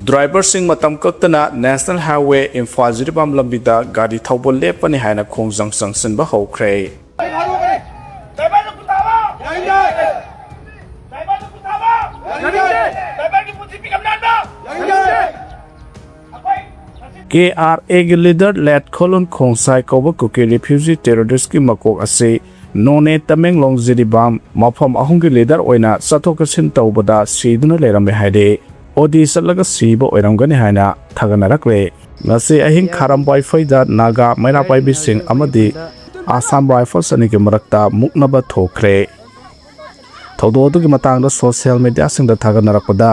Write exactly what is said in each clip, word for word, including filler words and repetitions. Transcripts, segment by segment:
ꯗ꯭ꯔꯥꯏꯚꯔꯁꯤꯡ ꯃꯇꯝ ꯀꯛꯇꯅ national highway Imphal Jiribam ꯂꯝꯕꯤꯗ ꯒꯥꯔꯤ ꯊꯧꯕ ꯂꯦꯞꯄꯅꯤ ꯍꯥꯏꯅ ꯈꯣꯡꯖꯪ ꯆꯪꯁꯤꯟꯕ ꯍꯧꯈ꯭ꯔꯦ꯫ ꯀꯦ ꯑꯥꯔ ꯑꯦꯒꯤ ꯂꯤꯗꯔ ꯂꯦꯠ ꯈꯣꯂꯨꯟ ꯈꯣꯡꯁꯥꯏ ꯀꯧꯕ ꯀꯨꯀꯤ ꯔꯤꯐ꯭ꯌꯨꯖꯤ ꯇꯦꯔꯣꯔꯤꯁꯀꯤ ꯃꯀꯣꯛ ꯑꯁꯤ ꯅꯣꯅꯦ, ꯇꯃꯦꯡꯂꯣꯡ, ꯖꯤꯔꯤꯕꯥꯝ ꯃꯐꯝ ꯑꯍꯨꯝꯒꯤ ꯂꯤꯗꯔ ꯑꯣꯏꯅ ꯆꯠꯊꯣꯛ ꯆꯠꯁꯤꯟ ꯇꯧꯕꯗ ꯁꯤꯗꯨꯅ ꯂꯩꯔꯝꯃꯦ ꯍꯥꯏꯔꯦ꯫ ꯑꯣꯗꯤ ꯆꯠꯂꯒ ꯁꯤꯕ ꯑꯣꯏꯔꯝꯒꯅꯤ ꯍꯥꯏꯅ ꯊꯥꯒꯠꯅꯔꯛꯂꯦ꯫ ꯉꯁꯤ ꯑꯍꯤꯡ ꯈꯥꯔꯝ ꯋꯥꯏꯐꯩꯗ ꯅꯥꯒꯥ ꯃꯩꯔꯥ ꯄꯥꯏꯕꯤꯁꯤꯡ ꯑꯃꯗꯤ ꯑꯁꯥꯝ ꯔꯥꯏꯐꯜꯁ ꯑꯅꯤꯒꯤ ꯃꯔꯛꯇ ꯃꯨꯛꯅꯕ ꯊꯣꯛꯈ꯭ꯔꯦ꯫ ꯊꯧꯗꯣꯛ ꯑꯗꯨꯒꯤ ꯃꯇꯥꯡꯗ ꯁꯣꯁꯤꯌꯦꯜ ꯃꯦꯗꯤꯌꯥꯁꯤꯡꯗ ꯊꯥꯒꯠꯅꯔꯛꯄꯗ,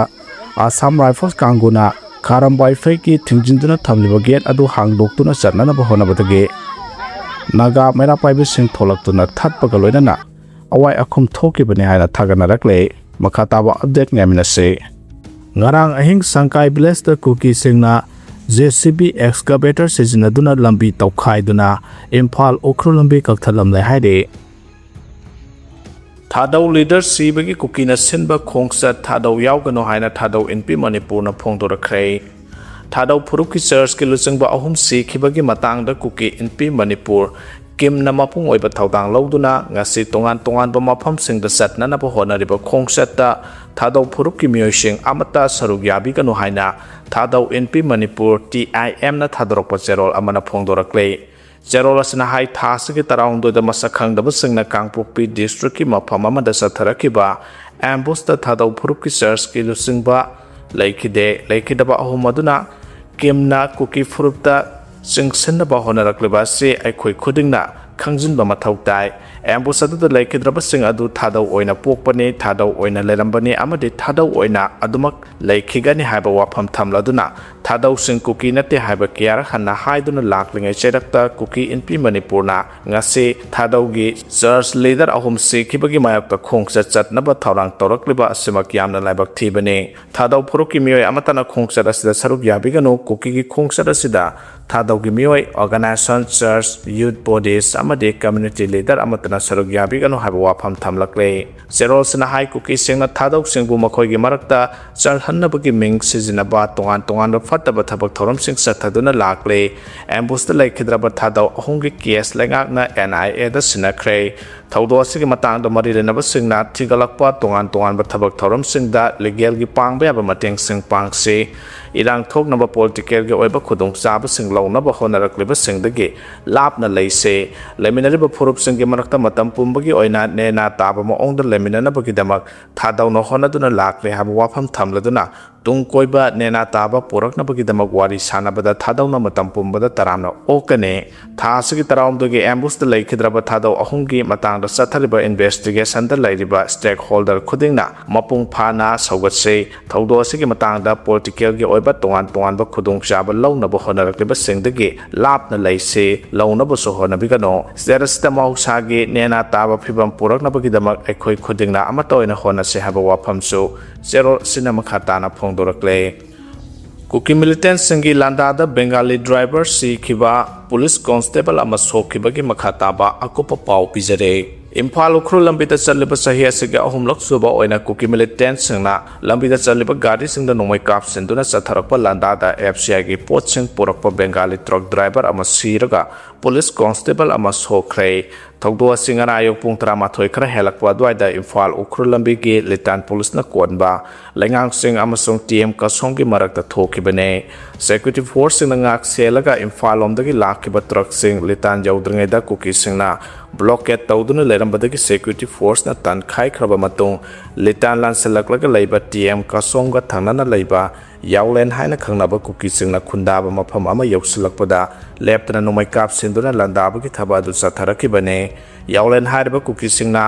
ꯑꯁꯥꯝ ꯔꯥꯏꯐꯜꯁ ꯀꯥꯡꯕꯨꯅ ꯈꯥꯔꯝ ꯋꯥꯏꯐꯩꯒꯤ ꯊꯤꯡꯖꯤꯟꯗꯨꯅ ꯊꯝꯂꯤꯕ ꯒꯦꯠ ꯑꯗꯨ ꯍꯥꯡꯗꯣꯛꯇꯨꯅ ꯆꯠꯅꯅꯕ ꯍꯣꯠꯅꯕꯗꯒꯤ ꯅꯥꯒꯥ ꯃꯩꯔꯥ ꯄꯥꯏꯕꯤꯁꯤꯡ ꯊꯣꯛꯂꯛꯇꯨꯅ ꯊꯠꯄꯒ ꯂꯣꯏꯅꯅ ꯑꯋꯥꯏ ꯑꯈꯨꯝ ꯊꯣꯛꯈꯤꯕꯅꯤ ꯍꯥꯏꯅ ꯊꯥꯒꯠꯅꯔꯛꯂꯦ꯫ ꯃꯈꯥ ꯇꯥꯕ ꯑꯞꯗꯦꯠ ꯉꯥꯏꯃꯤꯟꯅꯁꯤ꯫ ꯉꯔꯥꯡ ꯑꯍꯤꯡ ꯁꯪꯀꯥꯏ ꯚꯤꯂꯦꯖꯇ ꯀꯨꯀꯤꯁꯤꯡꯅ ꯖꯦ ꯁꯤ ꯕꯤ ꯑꯦꯛꯁꯀꯥꯚꯦꯇꯔ ꯁꯤꯖꯤꯟꯅꯗꯨꯅ ꯂꯝꯕꯤ ꯇꯧꯈꯥꯏꯗꯨꯅ ꯏꯝꯐꯥꯜ ꯎꯈ꯭ꯔꯨꯜ ꯂꯝꯕꯤ ꯀꯛꯊꯠꯂꯝꯂꯦ ꯍꯥꯏꯔꯤ꯫ ꯊꯥꯗꯧ ꯂꯤꯗꯔ ꯁꯤꯕꯒꯤ ꯀꯨꯀꯤꯅ ꯁꯤꯟꯕ ꯈꯣꯡꯆꯠ ꯊꯥꯗꯧ ꯌꯥꯎꯒꯅꯨ ꯍꯥꯏꯅ ꯊꯥꯗꯧ ꯏꯟꯄꯤ ꯃꯅꯤꯄꯨꯔꯅ ꯐꯣꯡꯗꯣꯔꯛꯈ꯭ꯔꯦ꯫ ꯊꯥꯗꯧ ꯐꯨꯔꯨꯞꯀꯤ ꯆꯔꯆꯀꯤ ꯂꯨꯆꯤꯡꯕ ꯑꯍꯨꯝ ꯁꯤꯈꯤꯕꯒꯤ ꯃꯇꯥꯡꯗ ꯀꯨꯀꯤ ꯏꯟꯄꯤ ꯃꯅꯤꯄꯨꯔ ꯀꯤꯝꯅ ꯃꯄꯨꯡ ꯑꯣꯏꯕ ꯊꯧꯗꯥꯡ ꯂꯧꯗꯨꯅ ꯉꯁꯤ ꯇꯣꯉꯥꯟ ꯇꯣꯉꯥꯟꯕ ꯃꯐꯝꯁꯤꯡꯗ ꯆꯠꯅꯅꯕ ꯍꯣꯠꯅꯔꯤꯕ ꯈꯣꯡꯆꯠꯇ ꯊꯥꯗꯧ ꯐꯨꯔꯨꯞꯀꯤ ꯃꯤꯑꯣꯏꯁꯤꯡ ꯑꯃꯠꯇ ꯁꯔꯨꯛ ꯌꯥꯕꯤꯒꯅꯨ ꯍꯥꯏꯅ ꯊꯥꯗꯧ ꯏꯟꯄꯤ ꯃꯅꯤꯄꯨꯔ, ꯇꯤ ꯑꯥꯏ ꯑꯦꯝꯅ ꯊꯥꯗꯣꯔꯛꯄ ꯆꯦꯔꯣꯜ ꯑꯃꯅ ꯐꯣꯡꯗꯣꯔꯛꯂꯦ꯫ ꯆꯦꯔꯣꯜ ꯑꯁꯤꯅ ꯍꯥꯏ, ꯊꯥ ꯑꯁꯤꯒꯤ ꯇꯔꯥꯍꯨꯝꯗꯣꯏꯗ ꯃꯁꯛ ꯈꯪꯗꯕꯁꯤꯡꯅ ꯀꯥꯡꯄꯣꯛꯄꯤ ꯗꯤꯁꯇ꯭ꯔꯤꯛꯀꯤ ꯃꯐꯝ ꯑꯃꯗ ꯆꯠꯊꯔꯛꯈꯤꯕ ꯑꯦꯝꯕꯨꯁꯇ ꯊꯥꯗꯧ ꯐꯨꯔꯨꯞꯀꯤ ꯆꯔꯆꯀꯤ ꯂꯨꯆꯤꯡꯕ ꯂꯩꯈꯤꯗꯦ꯫ ꯂꯩꯈꯤꯗꯕ ꯑꯍꯨꯝ ꯑꯗꯨꯅ ꯀꯤꯝꯅ ꯀꯨꯀꯤ ꯐꯨꯔꯨꯞꯇ ꯆꯤꯡꯁꯤꯟꯅꯕ ꯍꯣꯠꯅꯔꯛꯂꯤꯕ ꯑꯁꯤ ꯑꯩꯈꯣꯏ ꯈꯨꯗꯤꯡꯅ ꯈꯪꯖꯤꯟꯕ ꯃꯊꯧ ꯇꯥꯏ꯫ ꯑꯦꯝꯕꯨꯁ ꯑꯗꯨꯗ ꯂꯩꯈꯤꯗ꯭ꯔꯕꯁꯤꯡ ꯑꯗꯨ ꯊꯥꯗꯧ ꯑꯣꯏꯅ ꯄꯣꯛꯄꯅꯤ, ꯊꯥꯗꯧ ꯑꯣꯏꯅ ꯂꯩꯔꯝꯕꯅꯤ ꯑꯃꯗꯤ ꯊꯥꯗꯧ ꯑꯣꯏꯅ ꯑꯗꯨꯃꯛ ꯂꯩꯈꯤꯒꯅꯤ ꯍꯥꯏꯕ ꯋꯥꯐꯝ ꯊꯝꯂꯗꯨꯅ ꯊꯥꯗꯧꯁꯤꯡ ꯀꯨꯀꯤ ꯅꯠꯇꯦ ꯍꯥꯏꯕ ꯀꯌꯥꯔꯛ ꯍꯟꯅ ꯍꯥꯏꯗꯨꯅ ꯂꯥꯛꯂꯤꯉꯩ ꯆꯩꯔꯛꯇ ꯀꯨꯀꯤ ꯏꯟꯄꯤ ꯃꯅꯤꯄꯨꯔꯅ ꯉꯁꯤ ꯊꯥꯗꯧꯒꯤ ꯆꯔꯆ ꯂꯤꯗꯔ ꯑꯍꯨꯝ ꯁꯤꯈꯤꯕꯒꯤ ꯃꯥꯌꯣꯛꯇ ꯈꯣꯡꯆꯠ ꯆꯠꯅꯕ ꯊꯧꯔꯥꯡ ꯇꯧꯔꯛꯂꯤꯕ ꯑꯁꯤꯃꯛ ꯌꯥꯝꯅ ꯂꯥꯏꯕꯛ ꯊꯤꯕꯅꯤ꯫ ꯊꯥꯗꯧ ꯐꯨꯔꯨꯞꯀꯤ ꯃꯤꯑꯣꯏ ꯑꯃꯠꯇꯅ ꯈꯣꯡꯆꯠ ꯑꯁꯤꯗ ꯁꯔꯨꯛ ꯌꯥꯕꯤꯒꯅꯨ꯫ ꯀꯨꯀꯤꯒꯤ ꯈꯣꯡꯆꯠ ꯑꯁꯤꯗ ꯊꯥꯗꯧꯒꯤ ꯃꯤꯑꯣꯏ, ꯑꯣꯔꯒꯅꯥꯏꯖꯦꯁꯟ, ꯆꯔꯆ, ꯌꯨꯠ ꯕꯣꯗꯤꯁ ꯑꯃꯗꯤ community leader ꯑꯃꯠꯇꯅ ꯁꯔꯨꯛ ꯌꯥꯕꯤꯒꯅꯨ ꯍꯥꯏꯕ ꯋꯥꯐꯝ ꯊꯝꯂꯛꯂꯦ꯫ ꯆꯦꯔꯣꯜꯁꯤꯅ ꯍꯥꯏ, ꯀꯨꯀꯤꯁꯤꯡꯅ ꯊꯥꯗꯧꯁꯤꯡꯕꯨ ꯃꯈꯣꯏꯒꯤ ꯃꯔꯛꯇ ꯆꯜꯍꯟꯅꯕꯒꯤ ꯃꯤꯡ ꯁꯤꯖꯤꯟꯅꯕ, ꯇꯣꯉꯥꯟ ꯇꯣꯉꯥꯟꯕ ꯐꯠꯇꯕ ꯊꯕꯛ ꯊꯧꯔꯝꯁꯤꯡ ꯆꯠꯊꯗꯨꯅ ꯂꯥꯛꯂꯦ꯫ ꯑꯦꯝꯕꯨꯁꯇ ꯂꯩꯈꯤꯗ꯭ꯔꯕ ꯊꯥꯗꯧ ꯑꯍꯨꯝꯒꯤ ꯀꯦꯁ ꯂꯩꯉꯥꯛꯅ N I A ꯗ ꯁꯤꯟꯅꯈ꯭ꯔꯦ꯫ ꯊꯧꯗꯣꯛ ꯑꯁꯤꯒꯤ ꯃꯇꯥꯡꯗ ꯃꯔꯤ ꯂꯩꯅꯕꯁꯤꯡꯅ ꯊꯤꯒꯠꯂꯛꯄ ꯇꯣꯉꯥꯟ ꯇꯣꯉꯥꯟꯕ ꯊꯕꯛ ꯊꯧꯔꯝꯁꯤꯡꯗ ꯂꯤꯒꯦꯜꯒꯤ ꯄꯥꯡꯕ ꯌꯥꯕ ꯃꯇꯦꯡꯁꯤꯡ ꯄꯥꯡꯁꯤ꯫ ꯏꯔꯥꯡ ꯊꯣꯛꯅꯕ ꯄꯣꯂꯤꯇꯤꯀꯦꯜꯒꯤ ꯑꯣꯏꯕ ꯈꯨꯗꯣꯡꯆꯥꯕꯁꯤꯡ ꯂꯧꯅꯕ ꯍꯣꯠꯅꯔꯛꯂꯤꯕꯁꯤꯡꯗꯒꯤ ꯂꯥꯞꯅ ꯂꯩꯁꯦ꯫ ꯂꯩꯃꯤꯟꯅꯔꯤꯕ ꯐꯨꯔꯨꯞꯁꯤꯡꯒꯤ ꯃꯔꯛꯇ ꯃꯇꯝ ꯄꯨꯝꯕꯒꯤ ꯑꯣꯏꯅ ꯅꯦꯅꯥ ꯇꯥꯕ ꯃꯑꯣꯡꯗ ꯂꯩꯃꯤꯟꯅꯅꯕꯒꯤꯗꯃꯛ ꯊꯥꯗꯧꯅ ꯍꯣꯠꯅꯗꯨꯅ ꯂꯥꯛꯂꯦ ꯍꯥꯏꯕ ꯋꯥꯐꯝ ꯊꯝꯂꯗꯨꯅ, ꯇꯨꯡ ꯀꯣꯏꯕ ꯅꯦꯅꯥ ꯇꯥꯕ ꯄꯨꯔꯛꯅꯕꯒꯤꯗꯃꯛ ꯋꯥꯔꯤ ꯁꯥꯟꯅꯕꯗ ꯊꯥꯗꯧꯅ ꯃꯇꯝ ꯄꯨꯝꯕꯗ ꯇꯔꯥꯝꯅ ꯑꯣꯛꯀꯅꯤ꯫ ꯊꯥ ꯑꯁꯤꯒꯤ ꯇꯔꯥꯍꯨꯝꯗꯣꯏꯒꯤ ꯑꯦꯝꯕꯨꯁꯇ ꯂꯩꯈꯤꯗ꯭ꯔꯕ ꯊꯥꯗꯧ ꯑꯍꯨꯝꯒꯤ ꯃꯇꯥꯡꯗ ꯆꯠꯊꯔꯤꯕ ꯏꯟꯚꯦꯁꯇꯤꯒꯦꯁꯟꯗ ꯂꯩꯔꯤꯕ ꯁ꯭ꯇꯦꯛꯍꯣꯜꯗꯔ ꯈꯨꯗꯤꯡꯅ ꯃꯄꯨꯡ ꯐꯥꯅ ꯁꯧꯒꯠꯁꯤ꯫ ꯊꯧꯗꯣꯛ ꯑꯁꯤꯒꯤ ꯃꯇꯥꯡꯗ ꯄꯣꯂꯤꯇꯤꯀꯦꯜꯒꯤ ꯑꯣꯏꯕ ꯇꯣꯉꯥꯟ ꯇꯣꯉꯥꯟꯕ ꯈꯨꯗꯣꯡꯆꯥꯕ ꯂꯧꯅꯕ ꯍꯣꯠꯅꯔꯛꯂꯤꯕꯁꯤꯡꯗꯒꯤ ꯂꯥꯞꯅ ꯂꯩꯁꯤ, ꯂꯧꯅꯕꯁꯨ ꯍꯣꯠꯅꯕꯤꯒꯅꯨ꯫ ꯁ꯭ꯇꯦꯠ ꯑꯁꯤꯗ ꯃꯍꯧꯁꯥꯒꯤ ꯅꯦꯅꯥ ꯇꯥꯕ ꯐꯤꯕꯝ ꯄꯨꯔꯛꯅꯕꯒꯤꯗꯃꯛ ꯑꯩꯈꯣꯏ ꯈꯨꯗꯤꯡꯅ ꯑꯃꯠꯇ ꯑꯣꯏꯅ ꯍꯣꯠꯅꯁꯤ ꯍꯥꯏꯕ ꯋꯥꯐꯝꯁꯨ ꯆꯦꯔꯣꯜ ꯑꯁꯤꯅ ꯃꯈꯥ ꯇꯥꯅ ꯐꯣꯡꯗꯣꯔꯛꯂꯦ꯫ ꯀꯨꯀꯤ ꯃꯤꯂꯤꯇꯦꯟꯁꯤꯡꯒꯤ ꯂꯥꯟꯗꯥꯗ ꯕꯦꯡꯒꯥꯂꯤ ꯗ꯭ꯔꯥꯏꯚꯔ ꯁꯤꯈꯤꯕ, ꯄꯨꯂꯤꯁ ꯀꯣꯟꯁꯇꯦꯕꯜ ꯑꯃ ꯁꯣꯛꯈꯤꯕꯒꯤ ꯃꯈꯥ ꯇꯥꯕ ꯑꯀꯨꯞꯄ ꯄꯥꯎ ꯄꯤꯖꯔꯦ꯫ ꯏꯝꯐꯥꯜ ꯎꯈ꯭ꯔꯨꯜ ꯂꯝꯕꯤꯗ ꯆꯠꯂꯤꯕ ꯆꯍꯤ ꯑꯁꯤꯒꯤ ꯑꯍꯨꯝꯂꯛ ꯁꯨꯕ ꯑꯣꯏꯅ ꯀꯨꯀꯤ ꯃꯤꯂꯤꯇꯦꯟꯁꯤꯡꯅ ꯂꯝꯕꯤꯗ ꯆꯠꯂꯤꯕ ꯒꯥꯔꯤꯁꯤꯡꯗ ꯅꯣꯡꯃꯩ ꯀꯥꯞꯁꯤꯟꯗꯨꯅ ꯆꯠꯊꯔꯛꯄ ꯂꯥꯟꯗꯥꯗ F C I ꯒꯤ ꯄꯣꯠꯁꯤꯡ ꯄꯨꯔꯛꯄ ꯕꯦꯡꯒꯥꯂꯤ ꯇ꯭ꯔꯛ ꯗ꯭ꯔꯥꯏꯚꯔ ꯑꯃ ꯁꯤꯔꯒ ꯄꯨꯂꯤꯁ ꯀꯣꯟꯁꯇꯦꯕꯜ ꯑꯃ ꯁꯣꯛꯈ꯭ꯔꯦ꯫ ꯊꯧꯗꯣꯛ ꯑꯁꯤ ꯉꯔꯥꯡ ꯑꯌꯨꯛ ꯄꯨꯡ ꯇꯔꯥꯃꯥꯊꯣꯏ ꯈꯔ ꯍꯦꯜꯂꯛꯄ ꯑꯗꯨꯋꯥꯏꯗ ꯏꯝꯐꯥꯜ ꯎꯈ꯭ꯔꯨꯜ ꯂꯝꯕꯤꯒꯤ ꯂꯤꯇꯥꯟ ꯄꯨꯂꯤꯁꯅ ꯀꯣꯟꯕ ꯂꯩꯉꯥꯡꯁꯤꯡ ꯑꯃꯁꯨꯡ T M ꯀꯁꯣꯝꯒꯤ ꯃꯔꯛꯇ ꯊꯣꯛꯈꯤꯕꯅꯤ꯫ ꯁꯦꯀ꯭ꯌꯨꯔꯤꯇꯤ ꯐꯣꯔꯁꯁꯤꯡꯅ ꯉꯥꯛ ꯁꯦꯜꯂꯒ ꯏꯝꯐꯥꯜ ꯂꯣꯝꯗꯒꯤ ꯂꯥꯛꯈꯤꯕ ꯇ꯭ꯔꯛꯁꯤꯡ ꯂꯤꯇꯥꯟ ꯌꯧꯗ꯭ꯔꯤꯉꯩꯗ ꯀꯨꯀꯤꯁꯤꯡꯅ ꯕ꯭ꯂꯣꯀꯦꯠ ꯇꯧꯗꯨꯅ ꯂꯩꯔꯝꯕꯗꯒꯤ ꯁꯦꯀ꯭ꯌꯨꯔꯤꯇꯤ ꯐꯣꯔꯁꯅ ꯇꯥꯟꯈꯥꯏꯈ꯭ꯔꯕ ꯃꯇꯨꯡ, ꯂꯤꯇꯥꯟ ꯂꯥꯟꯁꯤꯜꯂꯛꯂꯒ ꯂꯩꯕ T M ꯀꯁꯣꯝꯒ ꯊꯪꯅꯅ ꯂꯩꯕ ꯌꯥꯎꯂꯦꯟ ꯍꯥꯏꯅ ꯈꯪꯅꯕ ꯀꯨꯀꯤꯁꯤꯡꯅ ꯈꯨꯟꯗꯥꯕ ꯃꯐꯝ ꯑꯃ ꯌꯧꯁꯤꯜꯂꯛꯄꯗ ꯂꯦꯞꯇꯅ ꯅꯣꯡꯃꯩ ꯀꯥꯞꯁꯤꯟꯗꯨꯅ ꯂꯥꯟꯗꯥꯕꯒꯤ ꯊꯕꯛ ꯑꯗꯨ ꯆꯠꯊꯔꯛꯈꯤꯕꯅꯤ꯫ ꯌꯥꯎꯂꯦꯟ ꯍꯥꯏꯔꯤꯕ ꯀꯨꯀꯤꯁꯤꯡꯅ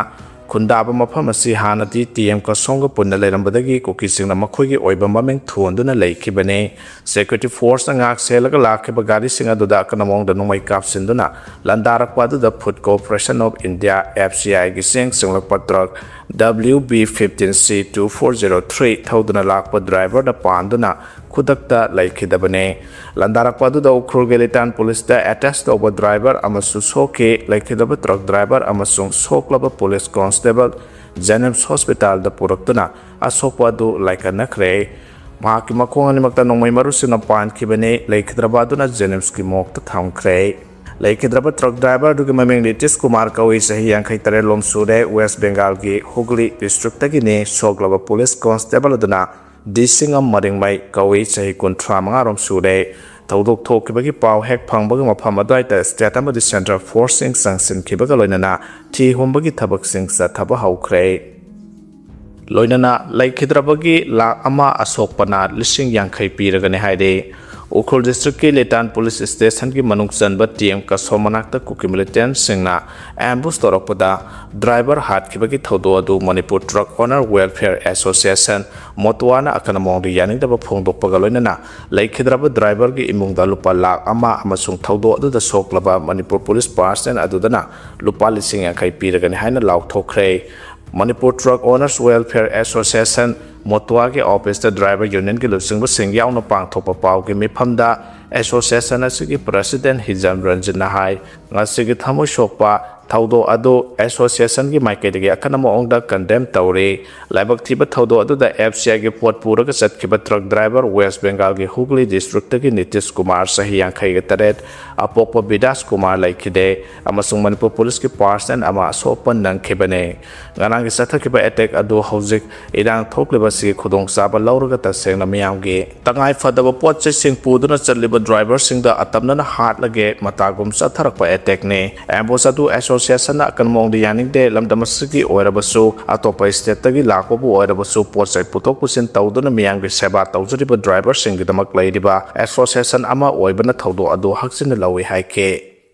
ꯈꯨꯟꯗꯥꯕ ꯃꯐꯝ ꯑꯁꯤ ꯍꯥꯟꯅꯗꯤ T M ꯀꯁꯣꯝꯒ ꯄꯨꯟꯅ ꯂꯩꯔꯝꯕꯗꯒꯤ ꯀꯨꯀꯤꯁꯤꯡꯅ ꯃꯈꯣꯏꯒꯤ ꯑꯣꯏꯕ ꯃꯃꯤꯡ ꯊꯣꯟꯗꯨꯅ ꯂꯩꯈꯤꯕꯅꯤ꯫ ꯁꯦꯀ꯭ꯌꯨꯔꯤꯇꯤ ꯐꯣꯔꯁꯅ ꯉꯥꯛ ꯁꯦꯜꯂꯒ ꯂꯥꯛꯈꯤꯕ ꯒꯥꯔꯤꯁꯤꯡ ꯑꯗꯨꯗ ꯑꯀꯟꯕ ꯃꯑꯣꯡꯗ ꯅꯣꯡꯃꯩ ꯀꯥꯞꯁꯤꯟꯗꯨꯅ ꯂꯥꯟꯗꯥꯔꯛꯄ ꯑꯗꯨꯗ Food Corporation of India, F C I ꯒꯤ ꯆꯦꯡ ꯆꯤꯡꯂꯛꯄ truck W B fifteen C two four zero three ꯊꯧꯗꯨꯅ ꯂꯥꯛꯄ ꯗ꯭ꯔꯥꯏꯚꯔꯗ ꯄꯥꯟꯗꯨꯅ ꯈꯨꯗꯛꯇ ꯂꯩꯈꯤꯗꯕꯅꯤ꯫ ꯂꯥꯟꯗꯥꯔꯛꯄ ꯑꯗꯨꯗ ꯎꯈ꯭ꯔꯨꯜꯒꯤ ꯂꯤꯇꯥꯟ ꯄꯨꯂꯤꯁꯇ ꯑꯦꯇꯦꯆ ꯇꯧꯕ ꯗ꯭ꯔꯥꯏꯚꯔ ꯑꯃꯁꯨ ꯁꯣꯛꯈꯤ꯫ ꯂꯩꯈꯤꯗꯕ ꯇ꯭ꯔꯛ ꯗ꯭ꯔꯥꯏꯚꯔ ꯑꯃꯁꯨꯡ ꯁꯣꯛꯂꯕ ꯄꯨꯂꯤꯁ ꯀꯣꯟꯁꯇꯦꯕꯜ ꯖꯦꯅꯤꯝꯁ ꯍꯣꯁꯄꯤꯇꯥꯜꯗ ꯄꯨꯔꯛꯇꯨꯅ ꯑꯁꯣꯛꯄ ꯑꯗꯨ ꯂꯥꯏꯀꯠꯅꯈ꯭ꯔꯦ꯫ ꯃꯍꯥꯛꯀꯤ ꯃꯈꯣꯡ ꯑꯅꯤꯃꯛꯇ ꯅꯣꯡꯃꯩ ꯃꯔꯨꯁꯤꯡꯅ ꯄꯥꯟꯈꯤꯕꯅꯤ꯫ ꯂꯩꯈꯤꯗ꯭ꯔꯕ ꯑꯗꯨꯅ ꯖꯦꯅꯤꯝꯁꯀꯤ ꯃꯣꯔꯒꯇ ꯊꯝꯈ꯭ꯔꯦ꯫ ꯂꯩꯈꯤꯗ꯭ꯔꯕ ꯇ꯭ꯔꯛ ꯗ꯭ꯔꯥꯏꯚꯔ ꯑꯗꯨꯒꯤ ꯃꯃꯤꯡ ꯅꯤꯇꯤꯁ ꯀꯨꯃꯥꯔ ꯀꯧꯏ, ꯆꯍꯤ ꯌꯥꯡꯈꯩ ꯇꯔꯦꯠ ꯂꯣꯝ ꯁꯨꯔꯦ꯫ ꯋꯦꯁ ꯕꯦꯡꯒꯥꯜꯒꯤ ꯍꯨꯒ꯭ꯂꯤ ꯗꯤꯁꯇ꯭ꯔꯤꯛꯇꯒꯤꯅꯤ꯫ ꯁꯣꯛꯂꯕ ꯄꯨꯂꯤꯁ ꯀꯣꯟꯁꯇꯦꯕꯜ ꯑꯗꯨꯅ ꯗꯤ ꯁꯤꯡꯉꯝ ꯃꯔꯤꯡꯃꯩ ꯀꯧꯏ, ꯆꯍꯤ ꯀꯨꯟꯊ꯭ꯔꯥ ꯃꯉꯥ ꯔꯣꯝ ꯁꯨꯔꯦ꯫ ꯊꯧꯗꯣꯛ ꯊꯣꯛꯈꯤꯕꯒꯤ ꯄꯥꯎ ꯍꯦꯛ ꯐꯪꯕꯒ ꯃꯐꯝ ꯑꯗꯨꯋꯥꯏꯗ ꯁ꯭ꯇꯦꯠ ꯑꯃꯗꯤ ꯁꯦꯟꯇ꯭ꯔꯦꯜ ꯐꯣꯔꯁꯁꯤꯡ ꯆꯪꯁꯤꯟꯈꯤꯕꯒ ꯂꯣꯏꯅꯅ ꯊꯤ ꯍꯨꯝꯕꯒꯤ ꯊꯕꯛꯁꯤꯡ ꯆꯠꯊꯕ ꯍꯧꯈ꯭ꯔꯦ꯫ ꯂꯣꯏꯅꯅ ꯂꯩꯈꯤꯗ꯭ꯔꯕꯒꯤ ꯂꯥꯈ ꯑꯃ, ꯑꯁꯣꯛꯄꯅ ꯂꯤꯁꯤꯡ ꯌꯥꯡꯈꯩ ꯄꯤꯔꯒꯅꯤ ꯍꯥꯏꯔꯤ꯫ ꯎꯈ꯭ꯔꯨꯜ ꯗꯤꯁꯇ꯭ꯔꯤꯛꯀꯤ ꯂꯤꯇꯥꯟ ꯄꯨꯂꯤꯁ ꯁ꯭ꯇꯦꯁꯟꯒꯤ ꯃꯅꯨꯡ ꯆꯟꯕ ꯇꯤ ꯑꯦꯝ ꯀꯁꯣ ꯃꯅꯥꯛꯇ ꯀꯨꯀꯤ ꯃꯤꯂꯤꯇꯦꯟꯠꯁꯤꯡꯅ ꯑꯦꯝꯕꯨꯁ ꯇꯧꯔꯛꯄꯗ ꯗ꯭ꯔꯥꯏꯚꯔ ꯍꯥꯠꯈꯤꯕꯒꯤ ꯊꯧꯗꯣꯛ ꯑꯗꯨ Manipur truck owner welfare association, ꯃꯣꯇꯣꯋꯥꯅ ꯑꯀꯟꯕ ꯃꯑꯣꯡꯗ ꯌꯥꯅꯤꯡꯗꯕ ꯐꯣꯡꯗꯣꯛꯄꯒ ꯂꯣꯏꯅꯅ ꯂꯩꯈꯤꯗ꯭ꯔꯕ ꯗ꯭ꯔꯥꯏꯚꯔꯒꯤ ꯏꯃꯨꯡꯗ ꯂꯨꯄꯥ ꯂꯥꯈ ꯑꯃ ꯑꯃꯁꯨꯡ ꯊꯧꯗꯣꯛ ꯑꯗꯨꯗ ꯁꯣꯛꯂꯕ ꯃꯅꯤꯄꯨꯔ ꯄꯨꯂꯤꯁ ꯄꯥꯔꯁꯅꯦꯜ ꯑꯗꯨꯗꯅ ꯂꯨꯄꯥ ꯂꯤꯁꯤꯡ ꯌꯥꯡꯈꯩ ꯄꯤꯔꯒꯅꯤ ꯍꯥꯏꯅ ꯂꯥꯎꯊꯣꯛꯈ꯭ꯔꯦ꯫ Manipur truck owners welfare association, ꯃꯣꯇꯣꯋꯥꯒꯤ ꯑꯣꯐꯤꯁꯇ ꯗ꯭ꯔꯥꯏꯚꯔ ꯌꯨꯅꯤꯌꯟꯒꯤ ꯂꯨꯆꯤꯡꯕꯁꯤꯡ ꯌꯥꯎꯅ ꯄꯥꯡꯊꯣꯛꯄ ꯄꯥꯎꯒꯤ ꯃꯤꯐꯝꯗ ꯑꯦꯁꯣꯁꯤꯌꯦꯁꯟ ꯑꯁꯤꯒꯤ ꯄ꯭ꯔꯁꯤꯗꯦꯟꯠ ꯍꯤꯖꯝ ꯔꯟꯖꯟꯅ ꯍꯥꯏ, ꯉꯁꯤꯒꯤ ꯊꯃꯣꯏ ꯁꯣꯛꯄ ꯊꯧꯗꯣꯛ ꯑꯗꯨ ꯑꯦꯁꯣꯁꯤꯌꯦꯁꯟꯒꯤ ꯃꯥꯏꯀꯩꯗꯒꯤ ꯑꯀꯟꯕ ꯃꯑꯣꯡꯗ ꯀꯟꯗꯦꯝ ꯇꯧꯔꯤ꯫ ꯂꯥꯏꯕꯛ ꯊꯤꯕ ꯊꯧꯗꯣꯛ ꯑꯗꯨꯗ ꯑꯦꯐ ꯁꯤ ꯑꯥꯏꯒꯤ ꯄꯣꯠ ꯄꯨꯔꯒ ꯆꯠꯈꯤꯕ ꯇ꯭ꯔꯛ ꯗ꯭ꯔꯥꯏꯚꯔ ꯋꯦꯁ ꯕꯦꯡꯒꯥꯜꯒꯤ ꯍꯨꯒ꯭ꯂꯤ ꯗꯤꯁꯇ꯭ꯔꯤꯛꯇꯒꯤ ꯅꯤꯇꯤꯁ ꯀꯨꯃꯥꯔ, ꯆꯍꯤ ꯌꯥꯡꯈꯩꯒ ꯇꯔꯦꯠ, ꯑꯄꯣꯛꯄ ꯕꯤꯗꯥꯁ ꯀꯨꯃꯥꯔ ꯂꯩꯈꯤꯗꯦ ꯑꯃꯁꯨꯡ ꯃꯅꯤꯄꯨꯔ ꯄꯨꯂꯤꯁꯀꯤ ꯄꯥꯔꯁꯅꯦꯜ ꯑꯃ ꯑꯁꯣꯛ ꯑꯄꯟ ꯅꯪꯈꯤꯕꯅꯤ꯫ ꯉꯔꯥꯡꯒꯤ ꯆꯠꯊꯈꯤꯕ ꯑꯦꯇꯦꯛ ꯑꯗꯨ ꯍꯧꯖꯤꯛ ꯏꯔꯥꯡ ꯊꯣꯛꯂꯤꯕ ꯑꯁꯤꯒꯤ ꯈꯨꯗꯣꯡꯆꯥꯕ ꯂꯧꯔꯒ ꯇꯁꯦꯡꯅ ꯃꯤꯌꯥꯝꯒꯤ ꯇꯉꯥꯏ ꯐꯗꯕ ꯄꯣꯠ ꯆꯩꯁꯤꯡ ꯄꯨꯗꯨꯅ ꯆꯠꯂꯤꯕ ꯗ꯭ꯔꯥꯏꯚꯔꯁꯤꯡꯗ ꯑꯇꯝꯅꯅ ꯍꯥꯠꯂꯒꯦ ꯃꯇꯥꯒꯨꯝ ꯆꯠꯊꯔꯛꯄ ꯑꯦꯇꯦꯛꯅꯤ꯫ ꯑꯦꯝꯕꯨꯁ ꯑꯗꯨ ꯑꯦꯁꯣꯁꯤꯌꯦꯁꯟꯅ ꯑꯀꯟꯕ ꯃꯑꯣꯡꯗ ꯌꯥꯅꯤꯡꯗꯦ꯫ ꯂꯝꯗꯝ ꯑꯁꯤꯒꯤ ꯑꯣꯏꯔꯕꯁꯨ, ꯑꯇꯣꯞꯄ ꯁ꯭ꯇꯦꯠꯇꯒꯤ ꯂꯥꯛꯄꯕꯨ ꯑꯣꯏꯔꯕꯁꯨ, ꯄꯣꯠ ꯆꯩ ꯄꯨꯊꯣꯛ ꯄꯨꯁꯤꯟ ꯇꯧꯗꯨꯅ ꯃꯤꯌꯥꯝꯒꯤ ꯁꯦꯕꯥ ꯇꯧꯖꯔꯤꯕ ꯗ꯭ꯔꯥꯏꯚꯔꯁꯤꯡꯒꯤꯗꯃꯛ ꯂꯩꯔꯤꯕ ꯑꯦꯁꯣꯁꯤꯌꯦꯁꯟ ꯑꯃ ꯑꯣꯏꯕꯅ ꯊꯧꯗꯣꯛ ꯑꯗꯨ ꯍꯛꯆꯤꯟꯅ ꯂꯧꯏ ꯍꯥꯏꯈꯤ꯫